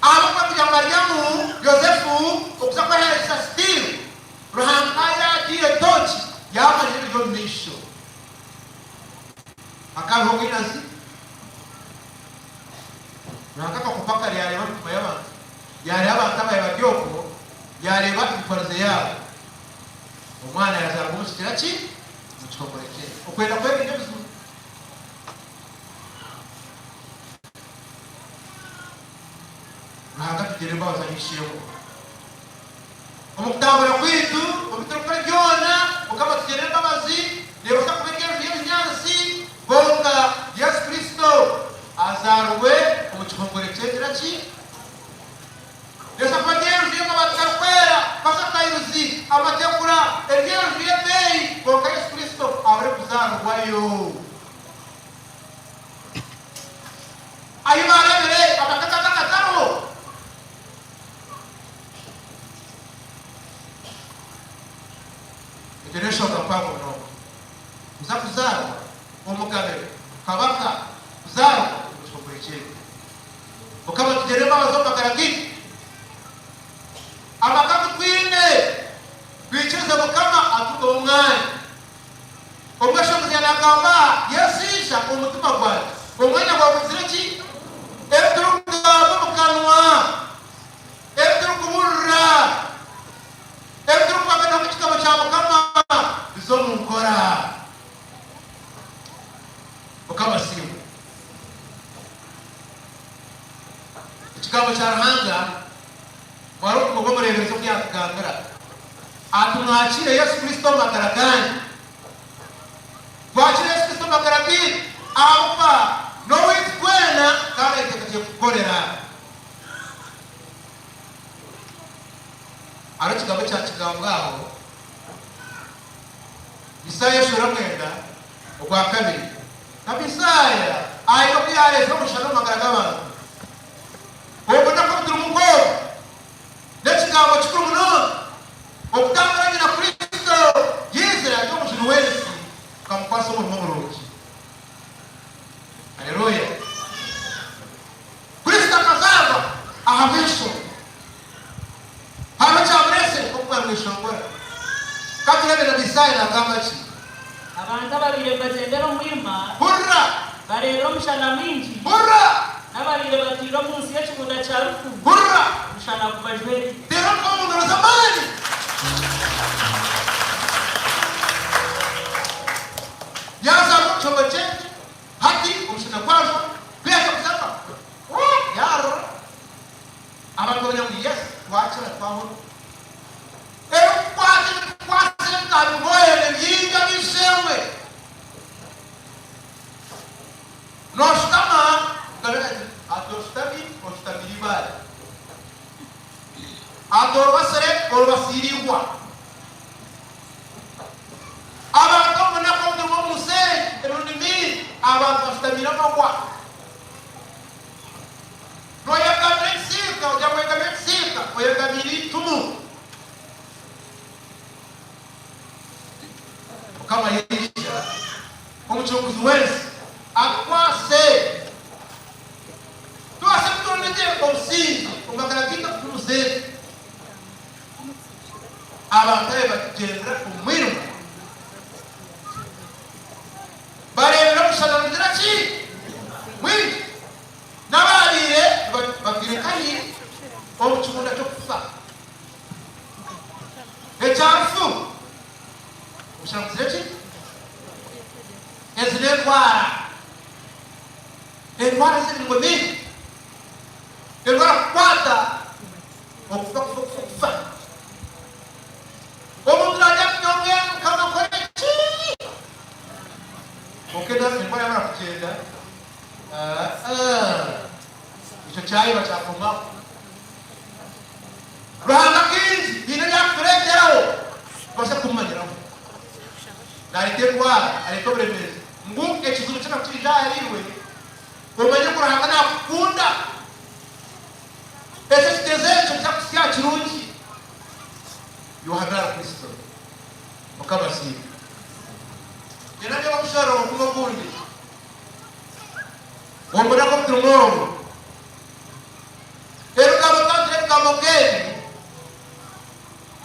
Ahabw'okuba kugira ngu Mariamu, Yosefu, okuza kweheereza still, Ruhanga yaagiire tooki yaamanya ebiri omu maisho. Hakaba hariho obwinazi. Ruhanga akakopa kare yaareeba emitima y'abantu, yaareeba abantu ababaire bari okwo, yaareeba emitwarize yaabo. Omwana yaazaarwa omu kigira ki? Omu kihongore kye. Okwenda kwerinda ebizibu. Ruhanga atugirire embabazi ab'eishe-emwe. Omu kutambura kwaitu, omu bi turikukora byona, Mukama atugirire embabazi. Neebaasa kuba eri enju y'ebinyaatsi, kwonka Yesu Kristo azaarwe omu kihongore ky'egira ki? Neebaasa kuba eri enju y'amabaati garikwera, pasatayiruzi, amategura, eri enju y'ebeeyi, kwonka Yesu Kristo abure kuzaarwayo. Ahi baareebire amaka gakaba gatariho. Egyo n'enshonga mpango munonga. Kuza kuzaarwa omugabe, kabaka, kuzaarwa omu kihongore ky'ente. Mukama atugirire embabazi omu magara gaitu. Amaka agu twine, twikirize Mukama atuhe omwanya. Omweshongozi yaanagamba aha, Yesu ija omu mutima gwangye. Omwanya gwawe gwizire ki? Ekigambo kya Ruhanga mwari obutumwa bw'omureeberezi oku yaatugambira ati, Mwakiire Yesu Kristo omu magara gaanyu. Twakiire Yesu Kristo omu magara gaitu ahabw'okuba n'owaitu twena kandi ayeteekateekire kutukorera. Hariho ekigambo ekyakigambwa aho, Isaaya eshuura mwenda ogwa kabiri. Nabi Isaaya aine oku yaareetsire omushana omu magara g'abantu. Obwo nabwo buturimu nk'obu n'ekigambo kikuru munonga. Okutambura gye na Kristo yaizire ari Omujuni w'ensi kukamukwasa omurimo murungi. Haleluya! Kristo akazaarwa ahabw'enshonga. Hariho ekyamureetsire nk'oku mwari mweshongora. Ka tureebe nabi Isaaya naagamba ki. Abantu ababaire nibagyendera omu mwirima. Hurira! Bareebire omushana mwingi. Hurira! N'ababaire batwire omu nsi y'ekibunda kya rufu. Hurira! Omushana gubajwereire. Teera Mukama omu ngaro z'amaani. Yaazaarwa omu kihongore ky'ente, hati omushana gwajwa, ku yaaza kuzaarwa, yaarira. Abantu bamanya ngu yes, twakira twahona. Ebikukwata ebikukwasire bikabigoye nibingi ab'eishe-emwe. Noshutama omugabe ati, ati oshutami oshutamire eibaare. Ati orubasire orubasiire eihwa. Abantu omu bunaku obu turimu omu nsi egi emirundi mingi abantu bashutamiire amahwa. Noyegamira ekisiika, ogira ngu oyegamire ekisiika, oyegamiire eitumu. Mukama yaija, Omucunguzi w'ensi, atukwase. Tubaase kutonda gye obusingye omu magara gaitu akuhumuza eka. Abantu abe batugyendera omu mwirima, bareebire omushana nigugira ki? Mwingi. N'abaabaire batwire nkahi omu kibunda ky'okufa ekya rufu. Omushana guzire ki? Ezi n'endwara. Endwara z'emiringo mingi. Endwara kukwata okufa kufa okufa okufa. Omuntu nagira ati nyowe Mukama nkore ki? Kwonka endwara yamara kugyenda, Ekyo kyayeba kyakomaho. Ruhanga kaingi haine ebi arikutureeteraho kubaasa kumumanyiraho. Naareeta endwara, areeta oburemeezi ngu ekizibu kyona ku kiriija ahariiwe, omanye ngu Ruhanga naakukunda. Ekyo ekigyezo ekyo nikyakuhitsya aha kirungi. Yohaana ahari Kristo. Mukama asiimwe. Gyenda ndeebe omushororongo gumwe ogundi. Omu bunaku obu turimu obu, ebigambo twakira ebigambo nk'ebi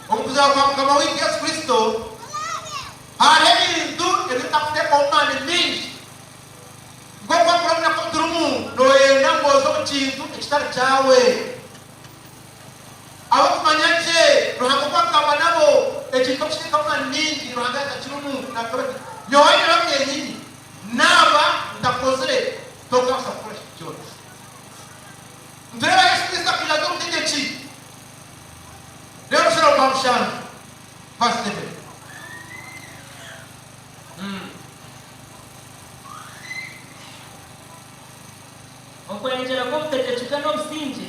omu kuzaarwa kwa Mukama waitu Yesu Kristo, hariho ebintu ebi tutakuteekaho maani maingi. Nk'oku orikukora obunaku obu turimu, nooyenda ngu oze omu kintu ekitari kyawe. Abakumanya gye Ruhanga oku arikugamba nabo, ekintu okukiteekamu amaani maingi, Ruhanga yatakirimu, naakora ati, Nyowe nyine kenyini. Naaba ntakozire, tokabaasa kukora kintu kyona. Nitureeba Yesu Kristo akaija ari omutegyeki. Reero omushana gwa mushanju, verse 7. Okwengyera kw'obutegyeki bwe n'obusingye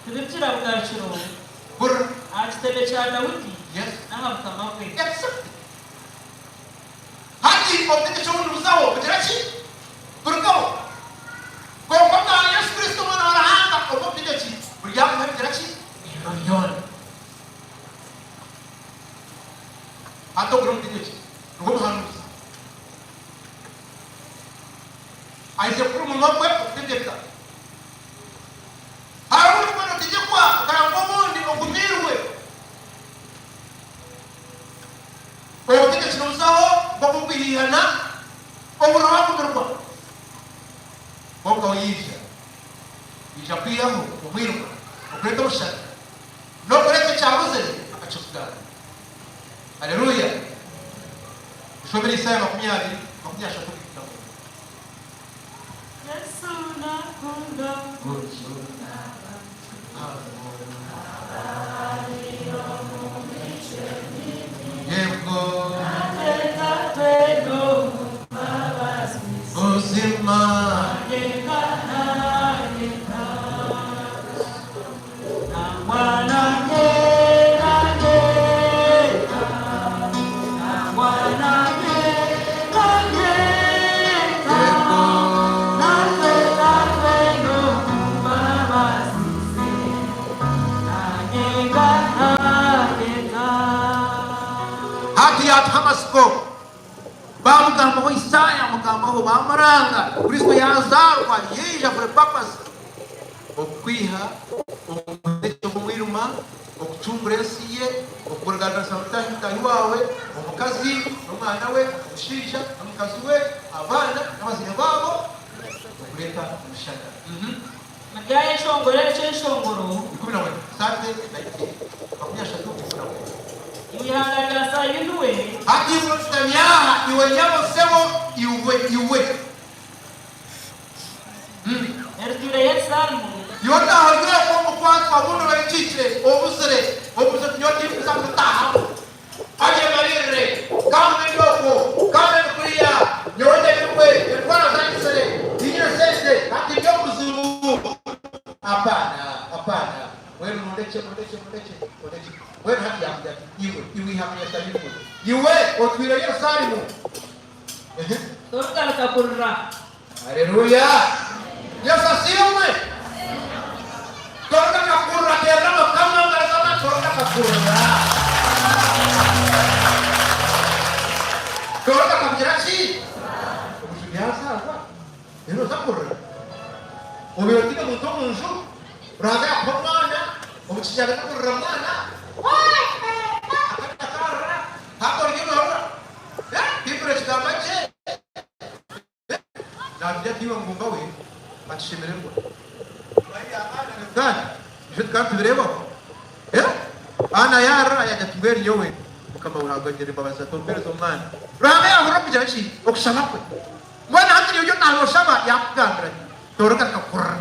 tibirikira bugarukiro aha kitebe kya Daudi n'aha bukama bwe. Hati obutegyeki obu nibuzaho bugira ki? Burugaho. Kwonka bwa Yesu Kristo Omwana wa Ruhanga, obwo obutegyeki buryagumaho bigira ki? Ebiro byona. Hati ogwo n'omutegyeki, nigwo muhanuuzi. Aije kukora omurimo gwe okutegyeka. Hariho obu orikuba notegyekwa okaranga obundi ogumiirwe. Obutegyeki nibuzaho nk'oburikwihaihana oburiro bwagumirwa. Kwonka we yaija, yaija kwihaho omwirima, okureeta omushana, n'okureeta ekyabuzire akakibugana. Haleluya! Tushomere Isaaya makumyabiri, makumyashatu kuhika mwenda. Yesu nakunda. Kujuna. Baatuha amatsiko. Baamugambaho Isaaya amugambaho, baamuranga, Kristo yaazaarwa, yaija for a purpose, okukwiha omu butegyeki bw'omwirima, okucungura ensi ye, okukurugaaniisa mutaahi mutaahi waawe, omukazi n'omwana we, omushaija n'omukazi we, abaana n'abazaire baabo, okureeta omushana. Muryayeshongora ekyeshongoro. 14, Saturday 19, 31. Iwe ihanga rya Sayuuni we. Hati iwe oshutami aha, iwe nyabo, sebo, iwe, iwe. Erituure Yerusalemu. Iwe otaaha ori okwo omukwatwa, obundi obekiikire, obuzire, obuzire nyowe tindikuza kutaahamu. Agyemariirire, kandi ndi okwo, kandi ndi kuriya, nyowe ndemirwe, endwara zanyitsire, tinyine sente, hati ndi omu buzibu. Hapana, hapana. Mbwenu mundekye, mundekye, mundekye, mundekye. Mbwenu hati yaamugira ati, Iwe, iwe ihanga rya Sayuuni we, iwe otwire Yerusaalemu. Ehe. Torigaruka kurira. Haleluya! Yesu asiimwe! Torigaruka kurira, teerera Mukama engaro z'amaani, torigaruka kurira. Torigaruka kugira ki? Omujuni yaazaarwa, reero oza kurira. Obaire otaine muntu omu nju, Ruhanga yaakuha omwana, omu kinyarwanda kurira mwana, akanya akarira, hati oriyo noorira. Baiburi ekigamba gye. Naagira ati, Iwe ngumba we, atushemererwa. Kandi ebyo tukaba nitubireebaho. Ana yaarira yaagira ati, Mbwenu nyowe, Mukama Ruhanga ngirira embabazi ati, Ompeereze omwana. Ruhanga yaahurira okugira ki? Okushaba kwe. Mbwenu hati nyowe ori nooshaba, yaakugambira ati, Toorigaruka kurira.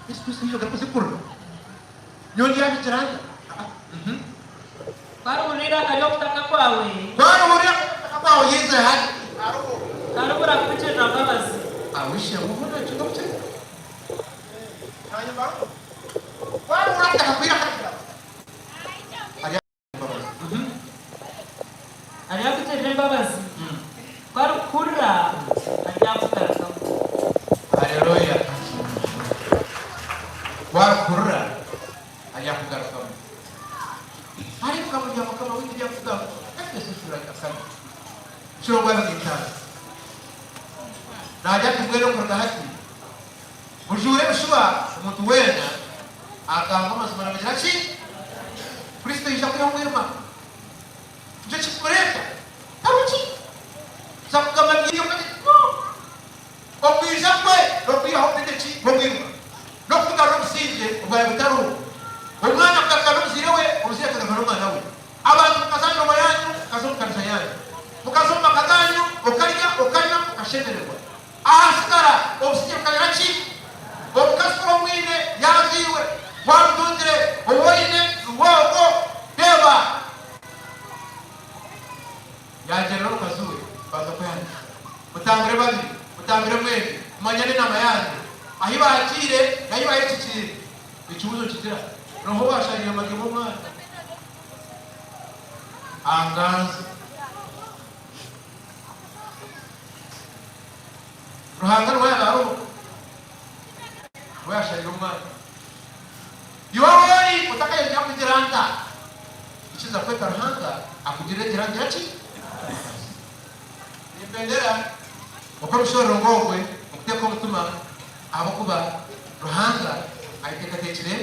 Yesu Kristo yaija kugaruka kurira. Nyowe ndyabigira nta? Ku arihurira eiraka ry'okutaka kwawe. Ku arihurira okutaka kwawe, yaizire hati, hariho. Taribura kukugirira mbabazi. Aw'eishe-emwe hoona nikiza kukira. Hanyima hariho. Ku arihurira okutaka kw'eiraka ryawe, aryakugirira embabazi. Aryakugirira embabazi. Ku arikuhurira, aryakugarukamu. Haleluya! Ku arikuhurira, aryakugarukamu. Hariho ebigambo bya Mukama waitu ebyarikugamba Efeso eshuura ya kane mukirongo 25. Naagira ati, Mbwenu okuruga hati mujuure ebishuba, omuntu weena agamba amazima naagira ki? Kristo yaija kwihaho omwirima. Nikyo kirikureeta taruki kuza kugamba ngu no. Okwija kwe n'okwihaho obutegyeki bw'omwirima n'okutugarura obusingye obwaba butariho. Omwana kugaruka n'omuzaire we, omuzaire akagaruka n'omwana we. Abantu mukaza aha mirimo yaanyu, mukaza omu kanisa yaanyu, mukaza omu maka gaanyu, okarya, okanywa, okashemererwa. Ahasigara obusingye bukagira ki? Omukazi ku omwine yaazairwe, waamutungire, ou oine niwe ogwo. Reeba! Yaagyenda n'omukazi we baaza kwehandiikisa. Mutambure babiri, mutambure mwembi, mumanyane enaama yaanyu, ahi baagiire n'ahi baayekikiire. Ekibuuzo kigira, N'oha owaashangiire amaryo g'omwana? Anganze. Ruhanga niwe yaaba ariho, niwe yaashangiire omwana. Iwe ahu ori otakayongyeire kugira nta, ikiriza kweta Ruhanga akugirire egira ngira ki? Embabazi. Nimpendera oku omushororongo ogwe okuteeka omutima ahabw'okuba Ruhanga ayeteekateekire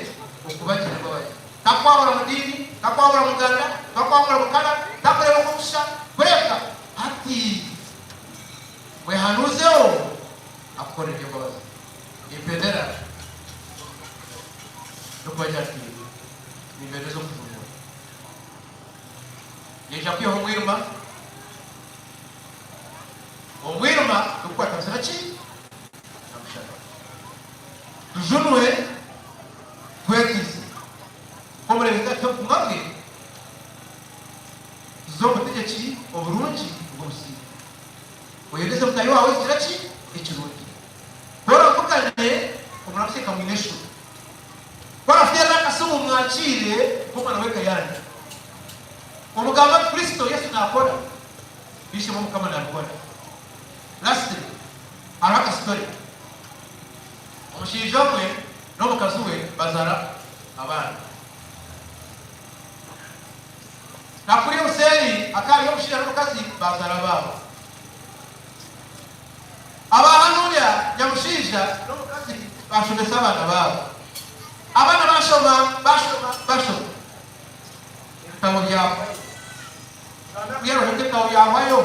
okubagirira embabazi. Takwahura mu diini, takwahura mu nganda, takwahura mu kara, takureeba oku orikushusha, kureka hati mwehanuuzeho akukorere eby'embabazi. Nimpendera n'okubagira nti nimbendeza okujunwa. Naija kwihaho omwirima. Omwirima tigukukwataniisa na ki? Na mushana. Tujunwe, tweteise. Nk'omureeberezi atuhe obutumwa bwe, tuze omu butegyeki oburungi obw'obusingye. Oyendeze mutaahi waawe ekigira ki? Ekirungi. Ku oravugane, omuramutsye nka mwine sho. Ku orakuteerera akasimu, omwakiire nk'omwana w'eka yaanyu. Omugambe oti, Kristo Yesu naakora, B'eishe-emwe Mukama naabikora. Lastly, hariho akasitore. Omushaija omwe n'omukazi we bazaara abaana. Nakuriya obuseeri. n'omukazi baazaara abaabo. Aba hanuya nyamushaija n'omukazi baashomesa abaana baabo. Abaana baashoma, baashoma, bashoma. Ebitabo byahwayo. Mbwenu ebitabo byahwayo.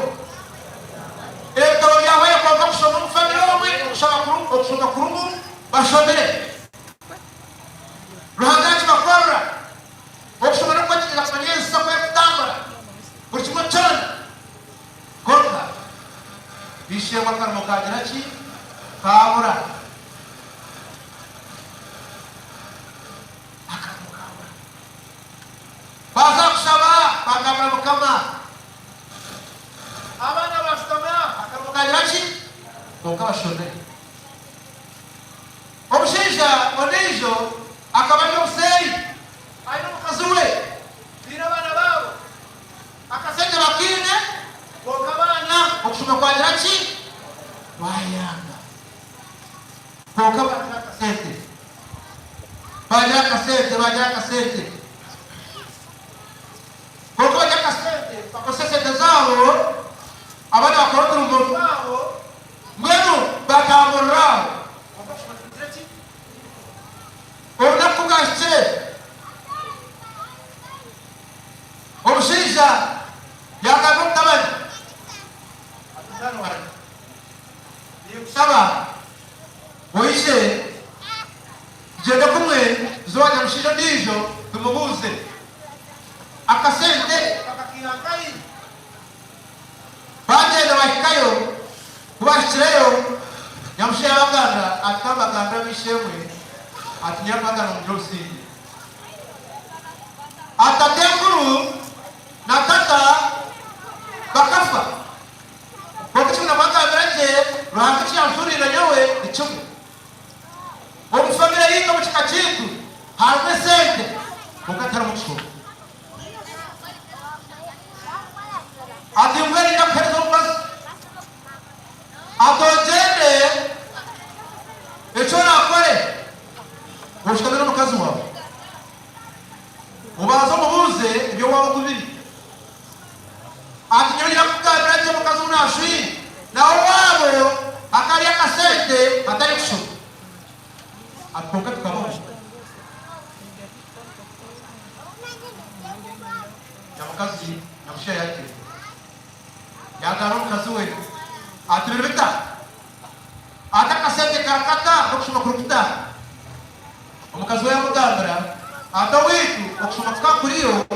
Ebitabo byahwayo kwonka kushoma omu famire omwe okushoma kurumu bashomire. Ruhanga yakibakorera. Okushoma n'okwetegyereza kumanya ensi oku erikutambura, buri kimwe kyona. Kwonka Bishengwa akarimo kaagira ki? Kaabura. Akarimo kaabura. Baaza kushaba, baagambira Mukama. Abaana baashutama, akarimo kaagira ki? Kwonka bashomire. Omushaija ondiijo akaba ari obuseeri aine omukazi we, baine abaana baabo. Akasente bakaine, kwonka abaana okushoma kwagira ki? Kwayanga. Kwonka baagira akasente. Baagira akasente, baagira akasente. Kwonka baagira akasente, bakozesa esente zaabo, abaana bakora oturimo twabo, Mbwenu batamburira aho. Kwonka kushoma tikugire ki? Obunaku ku bwahikire, omushaija yaagambira omutabani ati, Mutabani wangye, ninkushaba oije tugyende kumwe tuze owa nyamushaija ondiijo tumubuuze akasente bakakaiha nkahi? Baagyenda baahikayo, ku baahikireyo, nyamushaija yaabagambira ati, Ka mbagambire ab'eishe-emwe, ati, Nyakuhagana mugire obusingye. Ati, Tatenkuru na tata bakafa, kwonka eki ndabagambira gye, Ruhanga eki yanshuriire nyowe ni kimwe. Omu famire yaitu, omu kika kyaitu, harimu esente, kwonka tiharimu kushoma. Ati, Mbwenu nyine kuheereza omukazi. Ati, Ogyende, eki oraakore, oshutame n'omukazi waawe, obanze omubuuze eby'owaabo oku biri. Ati, Nyowe nyine kukugambira gye omukazi ou naashwire, nawe owaabo akarya akasente atarikushoma. Ati, Kwonka tukabaho. Nyamukazi nyamushaija yagyenda yagamba omukazi we ati biri bita? Ati akasente karakata n'okushoma kuri kuta? Omukazi we yamugambira ati owaitu okushoma kukaba kuriyo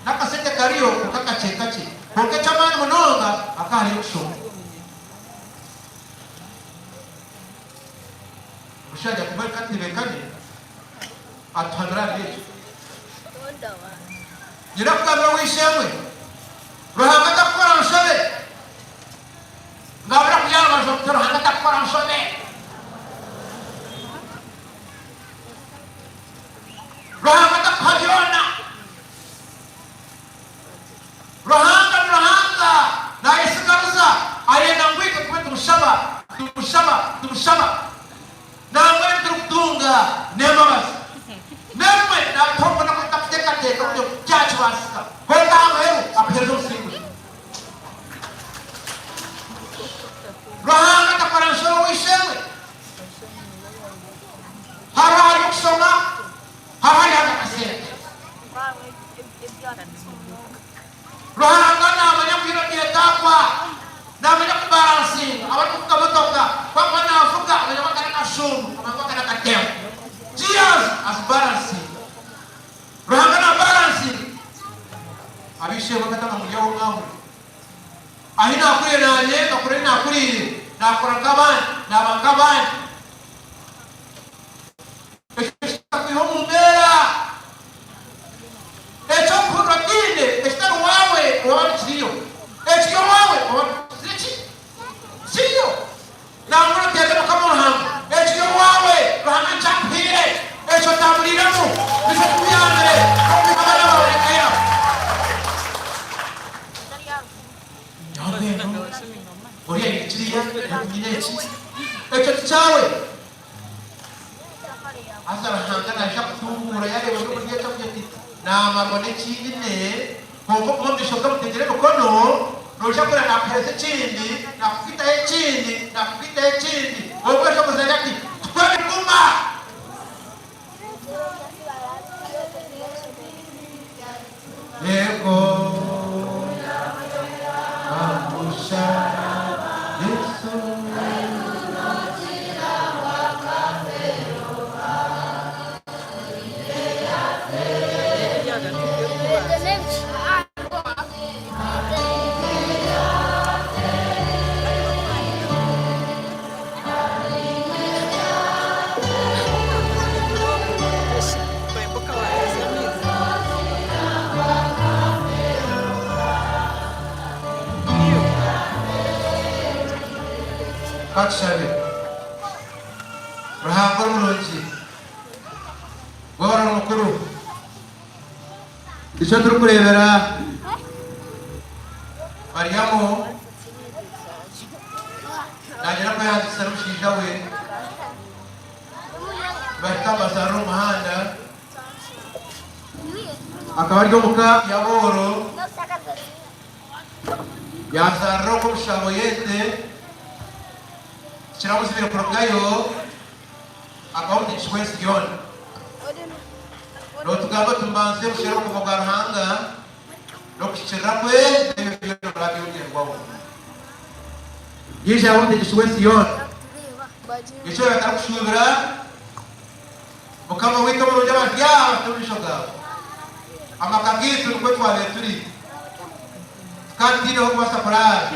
n'akasente kariyo kwonka kakye kakye kwonka eky'amaani munonga hakaba hariyo okushoma. Omushaija ati mbwenu katebekane. Atuhanura ahari ekyo. Nyine kugambira ow'eishe-emwe, Ruhanga takukora nshobe. Ngambira kugira aha rubaju oti, Ruhanga takukora nshobe. Ruhanga takuha byona. Ruhanga ni Ruhanga, nayesigariza, ayenda ngu itwe tube nitumushaba, nitumushaba, nitumushaba. Nangwa ebi turikutunga n'embabazi. N'ebimwe naabituha omu bunaku obu tutakuteekateeka kugira ngu kyakibaasika. Kwonka aha muheru akuheereza obusinguzi. Ruhanga takora nshobe ow'eishe-emwe. Hariho ahari okushoma, hariho ahari akasente. Ruhanga naamanya ngu haine ebyetaagwa. Naamanya kubaransinga abarikuvuga motoka. Ku akuba naavuga amanya ngu aka n'akashungu, amanya ngu aka n'akatembo. Gears azibaransinga. Ruhanga naabaransinga. Ab'eishe-emwe akatanga muri aho mwahurira. Ahi naakuriire naanye nkakura ahi naakuriire, naakura nk'abandi, naaba nk'abandi. Ekyo kikakwiha omu mbeera. Eky'okuhurira otiine ekitari waawe waaba nikiriyo, ekiri owaawe waaba nikiri ki? Kiriyo. Nangwa oteeze Mukama Ruhanga, ekiri owaawe Ruhanga nikyo akuhaire, ekyo otamburiiremu nikyo kikuyambire n'okwiha abaana baawe n'eka yaawe. Nyowe mbwenu oriya aine kiriya, nyowe tinyine eki, ekyo tikyawe. Haza Ruhanga naija kutunguura yareeba ori omuri eki agira ati, Naamarwa n'eki nyine, kwonka okuba omu maisho ge mutegire emikono. Noija kureba naakuheereza ekindi, naakugaitaho ekindi, naakugaitaho ekindi. Obwo oshoboze ati, Tukore guma! Yego, Angusha, Yesu. Ka tushabe. Ruhanga omurungi, Webare mukuru. Nikyo turikureebera Mariamu naagyenda kwehandiikisa n'omushaija we nibahika nibazaarira omu muhanda. Akaba ari omu ka y'abooro yaazaarira okwo omu y'ente tikiramuzibire kurugayo. Akaba omutegyeki w'ensi yoona. Nootugamba oti, Mubanze musherure obukama bwa Ruhanga n'okuhikiirira kwe, n'ebyo byona murabyongyerwaho. Yaija yaaba omutegyeki w'ensi yoona. Nikyo batarikushuubira Mukama waitu omurungi abari aha bari omu maisho gaawe. Amaka gaitu nikwo twabaire turi, tukaba tutaine h'okubaasa kuraara,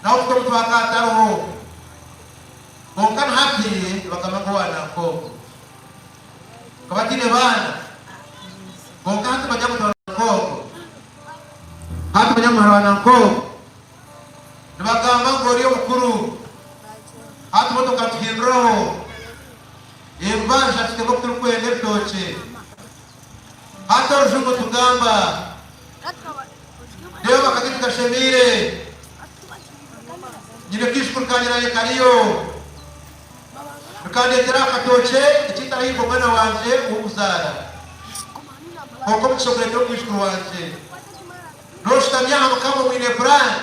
n'ahu kuta omutwe hakaba hatariho. Kwonka na hati nibagamba ngu owa Nankongo akaba ataine baana, kwonka hati manya ngu Nankongo, hati manya muhara wa Nankongo nibagamba ngu ori omukuru, hati motoka nituhinduraho, ebibanja tutema oku turikwenda ebitookye, hati orujungu nitugamba, reeba amaka gaitu gashemeire. Nyine kaijukuru kangye nanye kariyo. Nikandeetera akatookye ekitarahiibwa omwana wangye ow'okuzaara. Kwonka omugisha ogureetera omwijukuru wangye. Nooshutamya aha Mukama omwine puraani.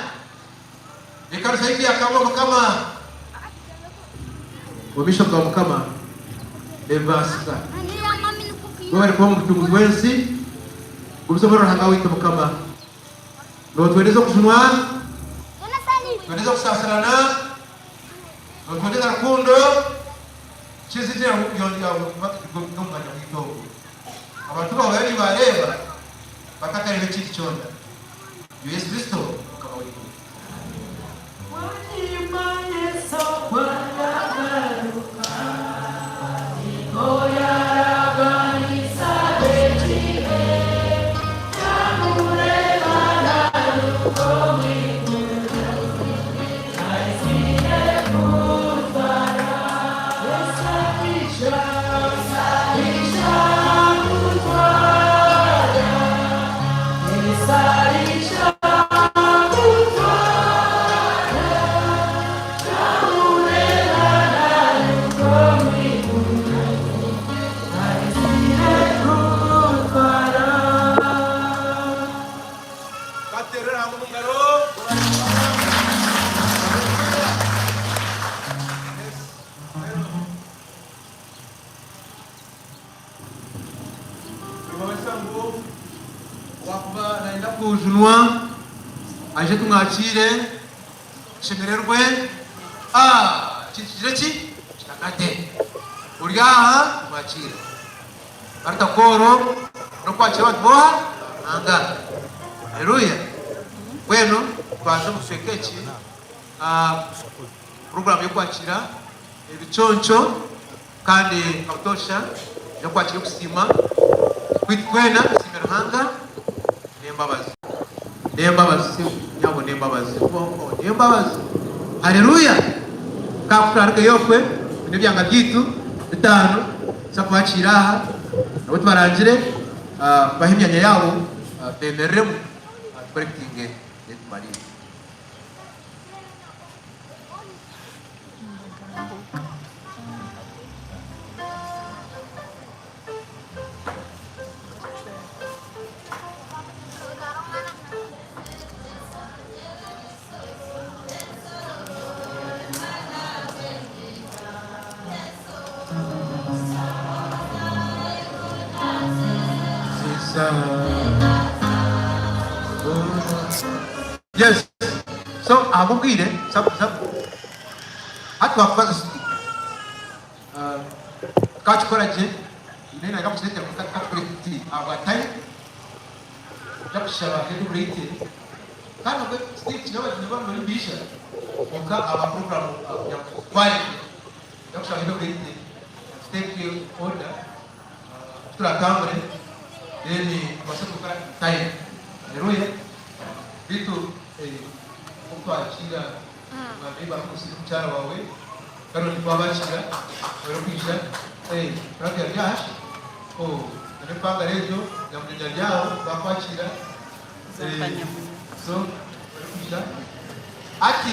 Ekanisa yaitu yakangwa Mukama. Omu maisho ga Mukama nebibaasika. Webare kuba omucunguzi w'ensi. Gumiza omuri Ruhanga waitu Mukama. Nootwendeza okujunwa, Nootwendeza okusaasirana, Nootwendeza rukundo, Kizigire ngu byongyera omu mwanya gwaitu ogu. Abantu baawe babe nibaareeba batakareeba ekindi kyona. Iwe Yesu Kristo Mukama waitu. Bateerere hamwe omu ngaro. Nibamanyisa ngu owaakuba naayenda kujunwa aije tumwakiire tushemererwe. Ekintu kigire ki? Kitagate. Ori aha tumwakiire. Barita kooro n'okwakira abantu b'oha? Ruhanga. Haleluya! Mbwenu twaza omu kicweka eki, puroguraamu y'okwakira ebiconco. Kandi nka butoosha, noija kwakira okusiima kwaitu twena tusiime Ruhanga n'embabazi. N'embabazi, nyabo, n'embabazi. Oh, n'embabazi. Haleluya! Ka ku turarugeyo okwe, twine ebyanga byaitu bitaano tuza kubakiira aha, nabo tubarangire, tubahe emyanya yaabo beemereremu, tukorekitinge then tumariire. Yes. So ahabw'obwire hati twakubaza tukakikora gye nayo naija kukireetera kwonka tukakikore tuti ahabwa time nja kushaba head of rating kandi nabwo still kiraba niba nibiija kwonka aba program kugira ngu tutware gye nja kushaba head of rating atuteeke order Turatambure then tubaase kukora in time. Hallelujah. Beitu obu twakiira ba neighbour barikusira omukyara waawe Caroline twabakiira orikwija Flavia ari aha oh na n'empangare egyo nyamunyinya ari aho bakwakiira so orikwija hati.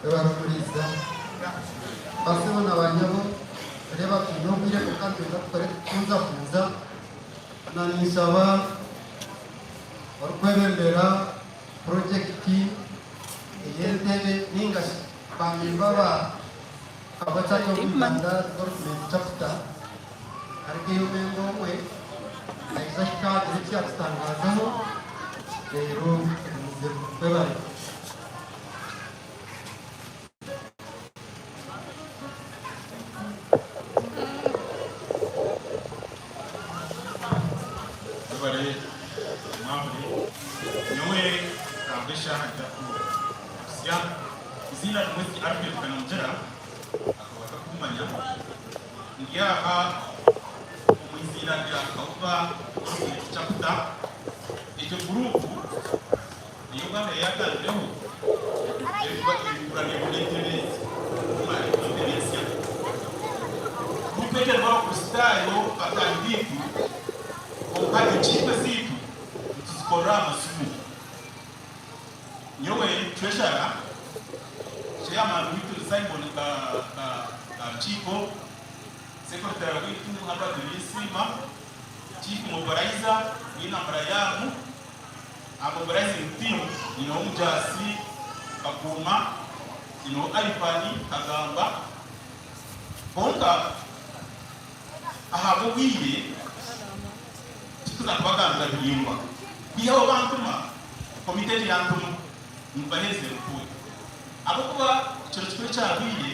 Ebarikuriisa. Basebo na banyabo, reeba twine obwire kwonka nitwenda tukore kufunzafunza. Na ninshaba orikwebembera purojekiti ey'entebe ninga shi ba memba ba Kabwa Church of Uganda Development Chapter arikureeba omwenda omwe naija hika agire eki yaatutangazaho reero tugumizemu. Webare. Webale mwahuri nyowe ntabwo eshaaha njakusya iziina rimwe Alfred Kanamugera akaba atakumanya ndi aha omu iziina rya Kauba Development Chapter egyo guruupu Niyo Uganda yayagambireho erikuba negura entebe ezi kumara entebe ensya. Guruupu egi erimu Abakristaayo bataahi baitu kwonka enkiiko ezaitu nituzikorera aha masimu. Nyowe Treasurer, Chairman waitu ni Simon Karukiiko, Secretary waitu Herbert Ninsiima, Chief Mobilizer Wina Murayamu, Aha mobilizing team nyine Omujaasi Kakuuma, nyineho Ivan Kagamba kwonka ahabw'obwire tituza kubagambira biraingwa kwihaho bantuma komite egyo yantuma ngu mbaheereze ripooti ahabw'okuba ekiro kikuru ekyahweire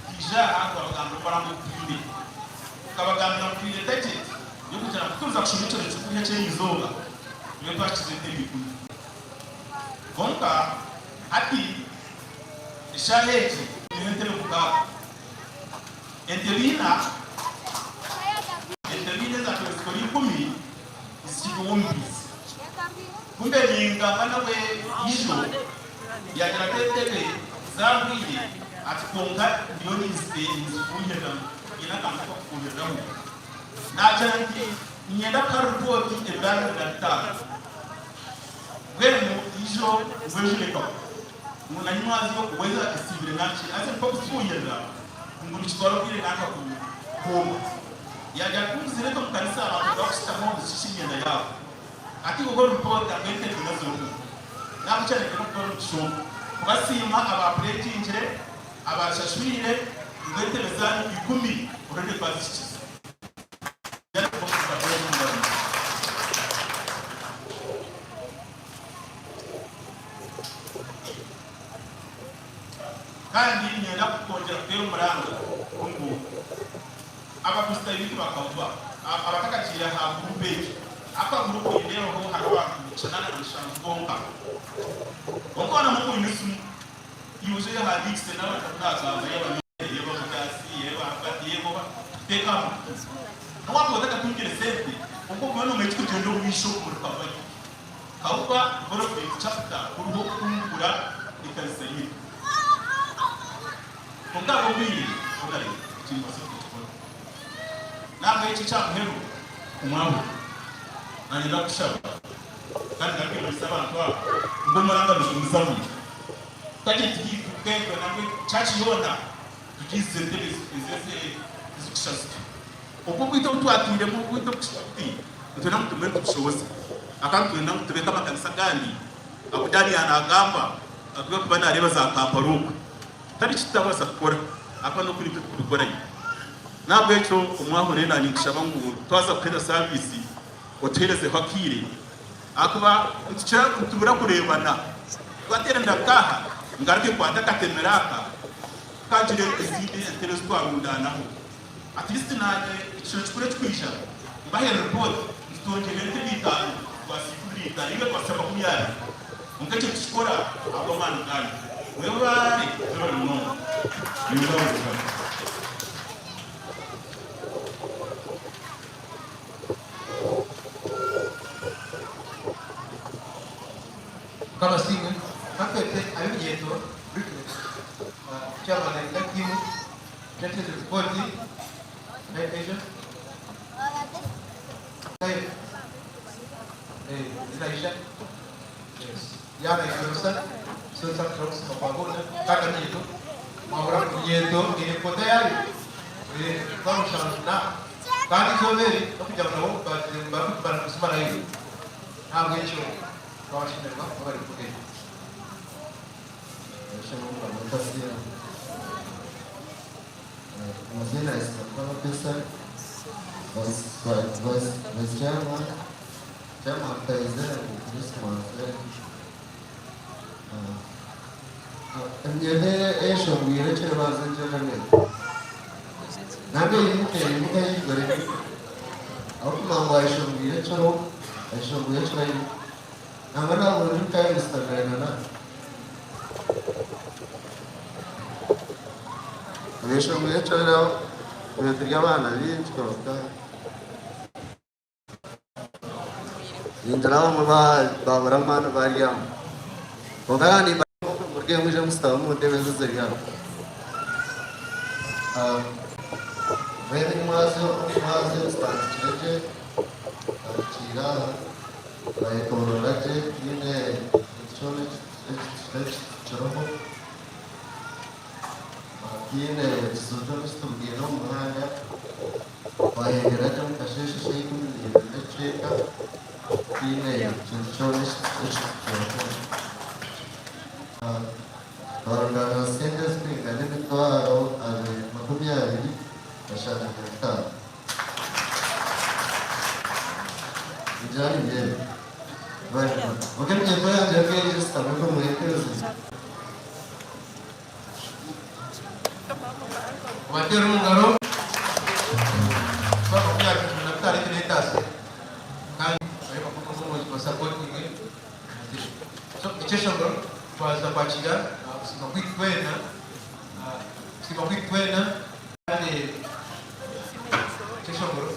twija aha twabagambira omurango ogu twine tukabagambira ngu twine target y'okugira ngu kuturuza kushoma ekiro kikuru eky'erizooba Tube twakize entebe ikumi. Kwonka hati eshaaha egi twine entebe mukaaga. Entebe ina, entebe ina ezaabaire zikora ikumi nizikirwa ow'omubiizi. Kumbe ningamba nawe ijo yaagira ati entebe zangwire ati kwonka ndiyo ninzifuuhiriramu, haine akantu k'okufuuhiriramu. Naagira nti, Niinyenda kuha ripooti ebiragiro na bitaano. Mbwenu ijo mbwejurekaho ngu na nyimwazyo oweza esiibire nanki haza nikwo kufuuhirira ngu nikitwara obwire nanka kuhuma. Yaagira ati, Ku nkuzireeta omu kanisa abantu nibakushutama nizishiisha emyenda yaabo. Hati iwe ripoota mbwenu entebe nazo zirimu. Nahabwekyo niinyenda kukora omugisha ogu kubasiima abaapureekingire, abaashashwire ngu entebe zaanyu ikumi already twazihikize. Kandi niinyenda kwongyera kuteera omuranga ngu Abakristaayo baitu bakahurwa abatakagiire aha guruupu egi. Akaguruupu oineho hariho abantu 87 bonka. Kwonka waaba nooba oine esimu, iwe oze oyehandiikise naaba nagamba yaaba Yeeba Mujasi, yeeba Albert, yeeba oba, tuteeke aha mukutu. N'obu waakuba otakatungire sente, kwonka ogume noomanya ekirikugyenda omu maisho omuri Kawuba yaitu. Kawuba Development Chapter kuriho kutungura ekanisa yaitu. Kwonka ahabw'obwire, ogare eki nimubaasa kukikora. N'ahabw'ekyo ekya muheru, omwahuri, naanye ndakushaba, kandi ngaruke manyise abantu aba ngu omuranga nigugumizamu. Target yaitu twembi nangwa church yoona tugiizize entebe ezikushusha zityo. Obwo obwite obu twatwiremu obwite obukushusha buti nitwenda ngu tugume nitubushohoza ahakuba nitwenda ngu tube nk'amakanisa agandi agu Daniel naagamba agu barikuba naareeba za Kampala okwe. Tari ki tutabaasa kukora ahakuba n'oku nitwe turikubikorayo. N'ahabw'ekyo omwahure naanye ninkushaba ngu twaza kuheereza saaviisi otuheerezeho akaire ahakuba nitukira nitubura kureebana. Twateera ndakaaha ngaruke nkwate akatemere aka kangire ezindi entebe ezi twarundaanaho. At least naanye ekiro kikuru ekirikwija mbahe report nti twongyeire entebe itaano twasiikurira itaano iwe twasya 20. Kwonka ekyo nitukikora ahabw'amaani gaanyu. Mwebare mwebare munonga. Nimbaha omugisha. Mukama asiimwe. Ka twete ab'eminyeeto briefly. Chairman na team Judges report Asia. Zinaisha. Yes. Yana ikirusa. So tsa kusoma kwa bona kaka minyeto. Mwahura minyeto iri ko tayari. Twamushana kandi inzobere no kugira ngo nabo bari kusoma nayo. Ntabwo icyo twabashimirwa kuba bari kugenda. Amazina Ismail Pesa, Vice Chairman, Chairman Kaiser, Christmas. Emyende eshongwire kyebanza nkyekane. Nange yimuke yimuke yigore. Aho kumangwa eshongwire kiro, eshongwire kiro. Nangwa ntabwo ndi kayo Mr. na. Eshongwire kiro ibintu by'abana bingi kwonka ningira bamwe babura amaani baryamu kwonka kandi murye mwije musitama mu ntebe ezo ziri hano. Mbwenu mwaze mwaze tutandikire gye, tutandikire aha, twayetoorora gye tihaine ekintu kyona ekiriho, tihaine ekizibu kyona eki tubwine omu muhanda, twayendera gye omu kasheeshe shaaha 12 n'ekicweka, tihaine kintu kyona ekiriho. Twarundaana sente ezirikwingana emitwaro 225. Ningira nindeeba. Kwonka eminyeeto yangye yoka eshutami omuri entebe ziri. Mubateere omu ngaro. 25 eki n'etaase kandi basapotinge. So ekyeshongoro twaza kwakira kusiima kwaitu twena, kusiima kwaitu twena kandi ekyeshongoro.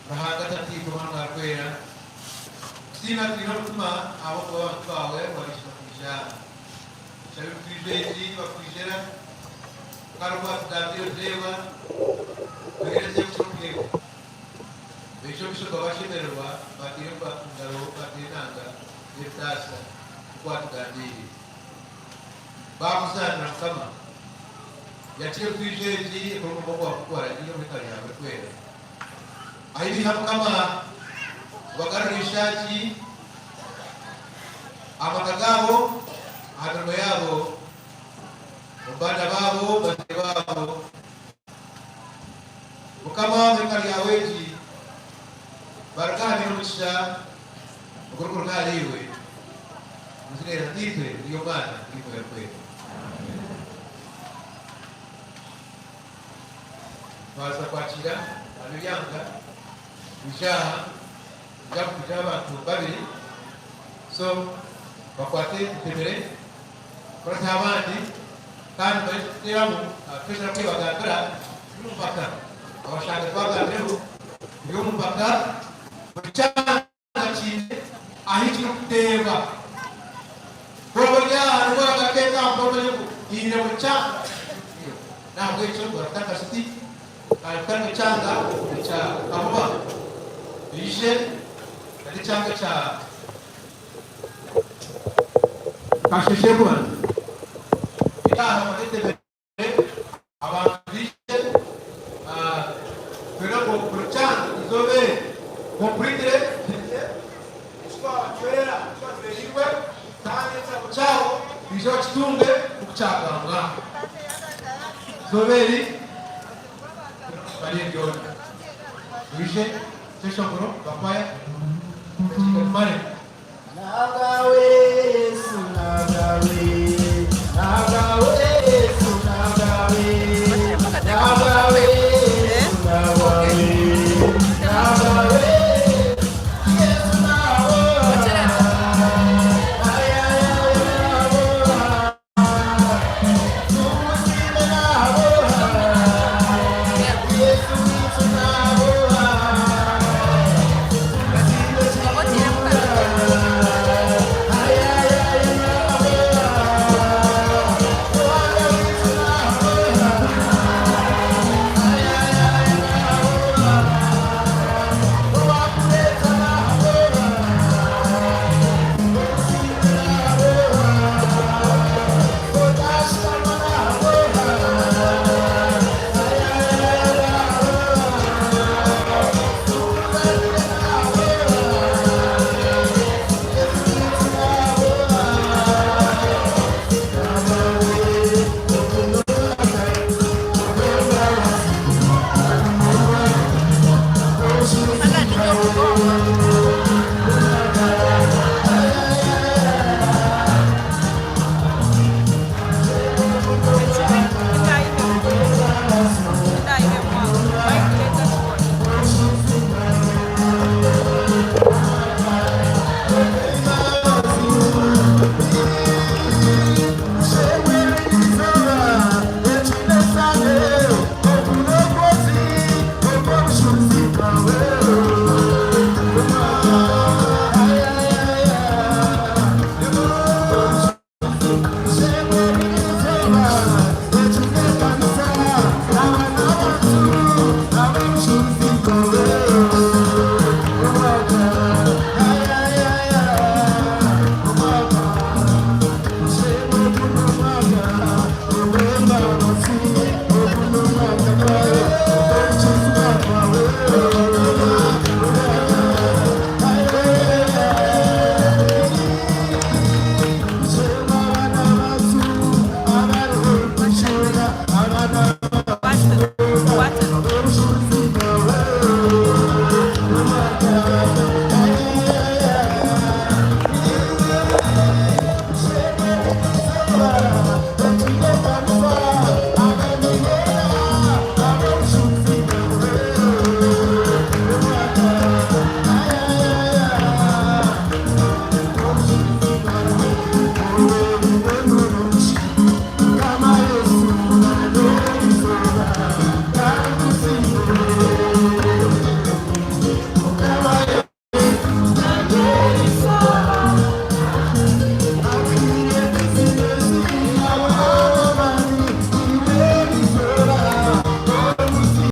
Ruhanga Tataitwe Omwana Arikwera, tusiima twine omutima ahabw'okuba abantu baawe bariija kwija aha. Tushabe emitwijo egi bakwijera, kandi oku waatugambire otureeba, tuheereze ekiro kuheebwa. Baije omu maisho gaawe bashemererwa, bateire engaro, bateire enanga n'ebitaasa nk'oku waatugambiire. Baakuzaanira Mukama. Yakira emitwijo egi ekore omurimo gwawe nk'oku waaragiire omu hekalu yaawe erikwera. Ahi biiha Mukama obagarurire eishaaki aha maka gaabo, aha mirimo yaabo, omu baana baabo, omu bazaire baabo. Mukama omu hekalu yaawe egi baruga aha baine omugisha ogurikuruga ahariiwe. Omu iziina rya Tataitwe, n'ery'Omwana, n'ery'Omwoyo Orikwera. Twaza kwakira ab'ebyanga kwija aha, nija kukwija abantu babiri so bakwate ntemere kurateho abandi kandi mare kuteeramu tweshara kwebagambira turi omu mpaka abashanga twagambireho turi omu mpaka buri kyanga kiine ahi kirikuteebwa. Ku oraba ori aha hariho agateeka mpa omanye ngu haine buri kyanga kiriyo. N'ahabw'ekyo twaza akasiti kandi kutari ekyanga ekya Kabuba baije nari ekyanga ekya Kasheshe kubanza. Aha baretebere Abantu baije twena ngu buri kyanga izooba eri completely kihikye eki twabacwera eki twacwereirwe kandi ekirabo kyabo baije bakitunge nk'oku kyagambwa. Izooba eri bari eryona. Mwije kyeshongoro ba choir. Ebimare.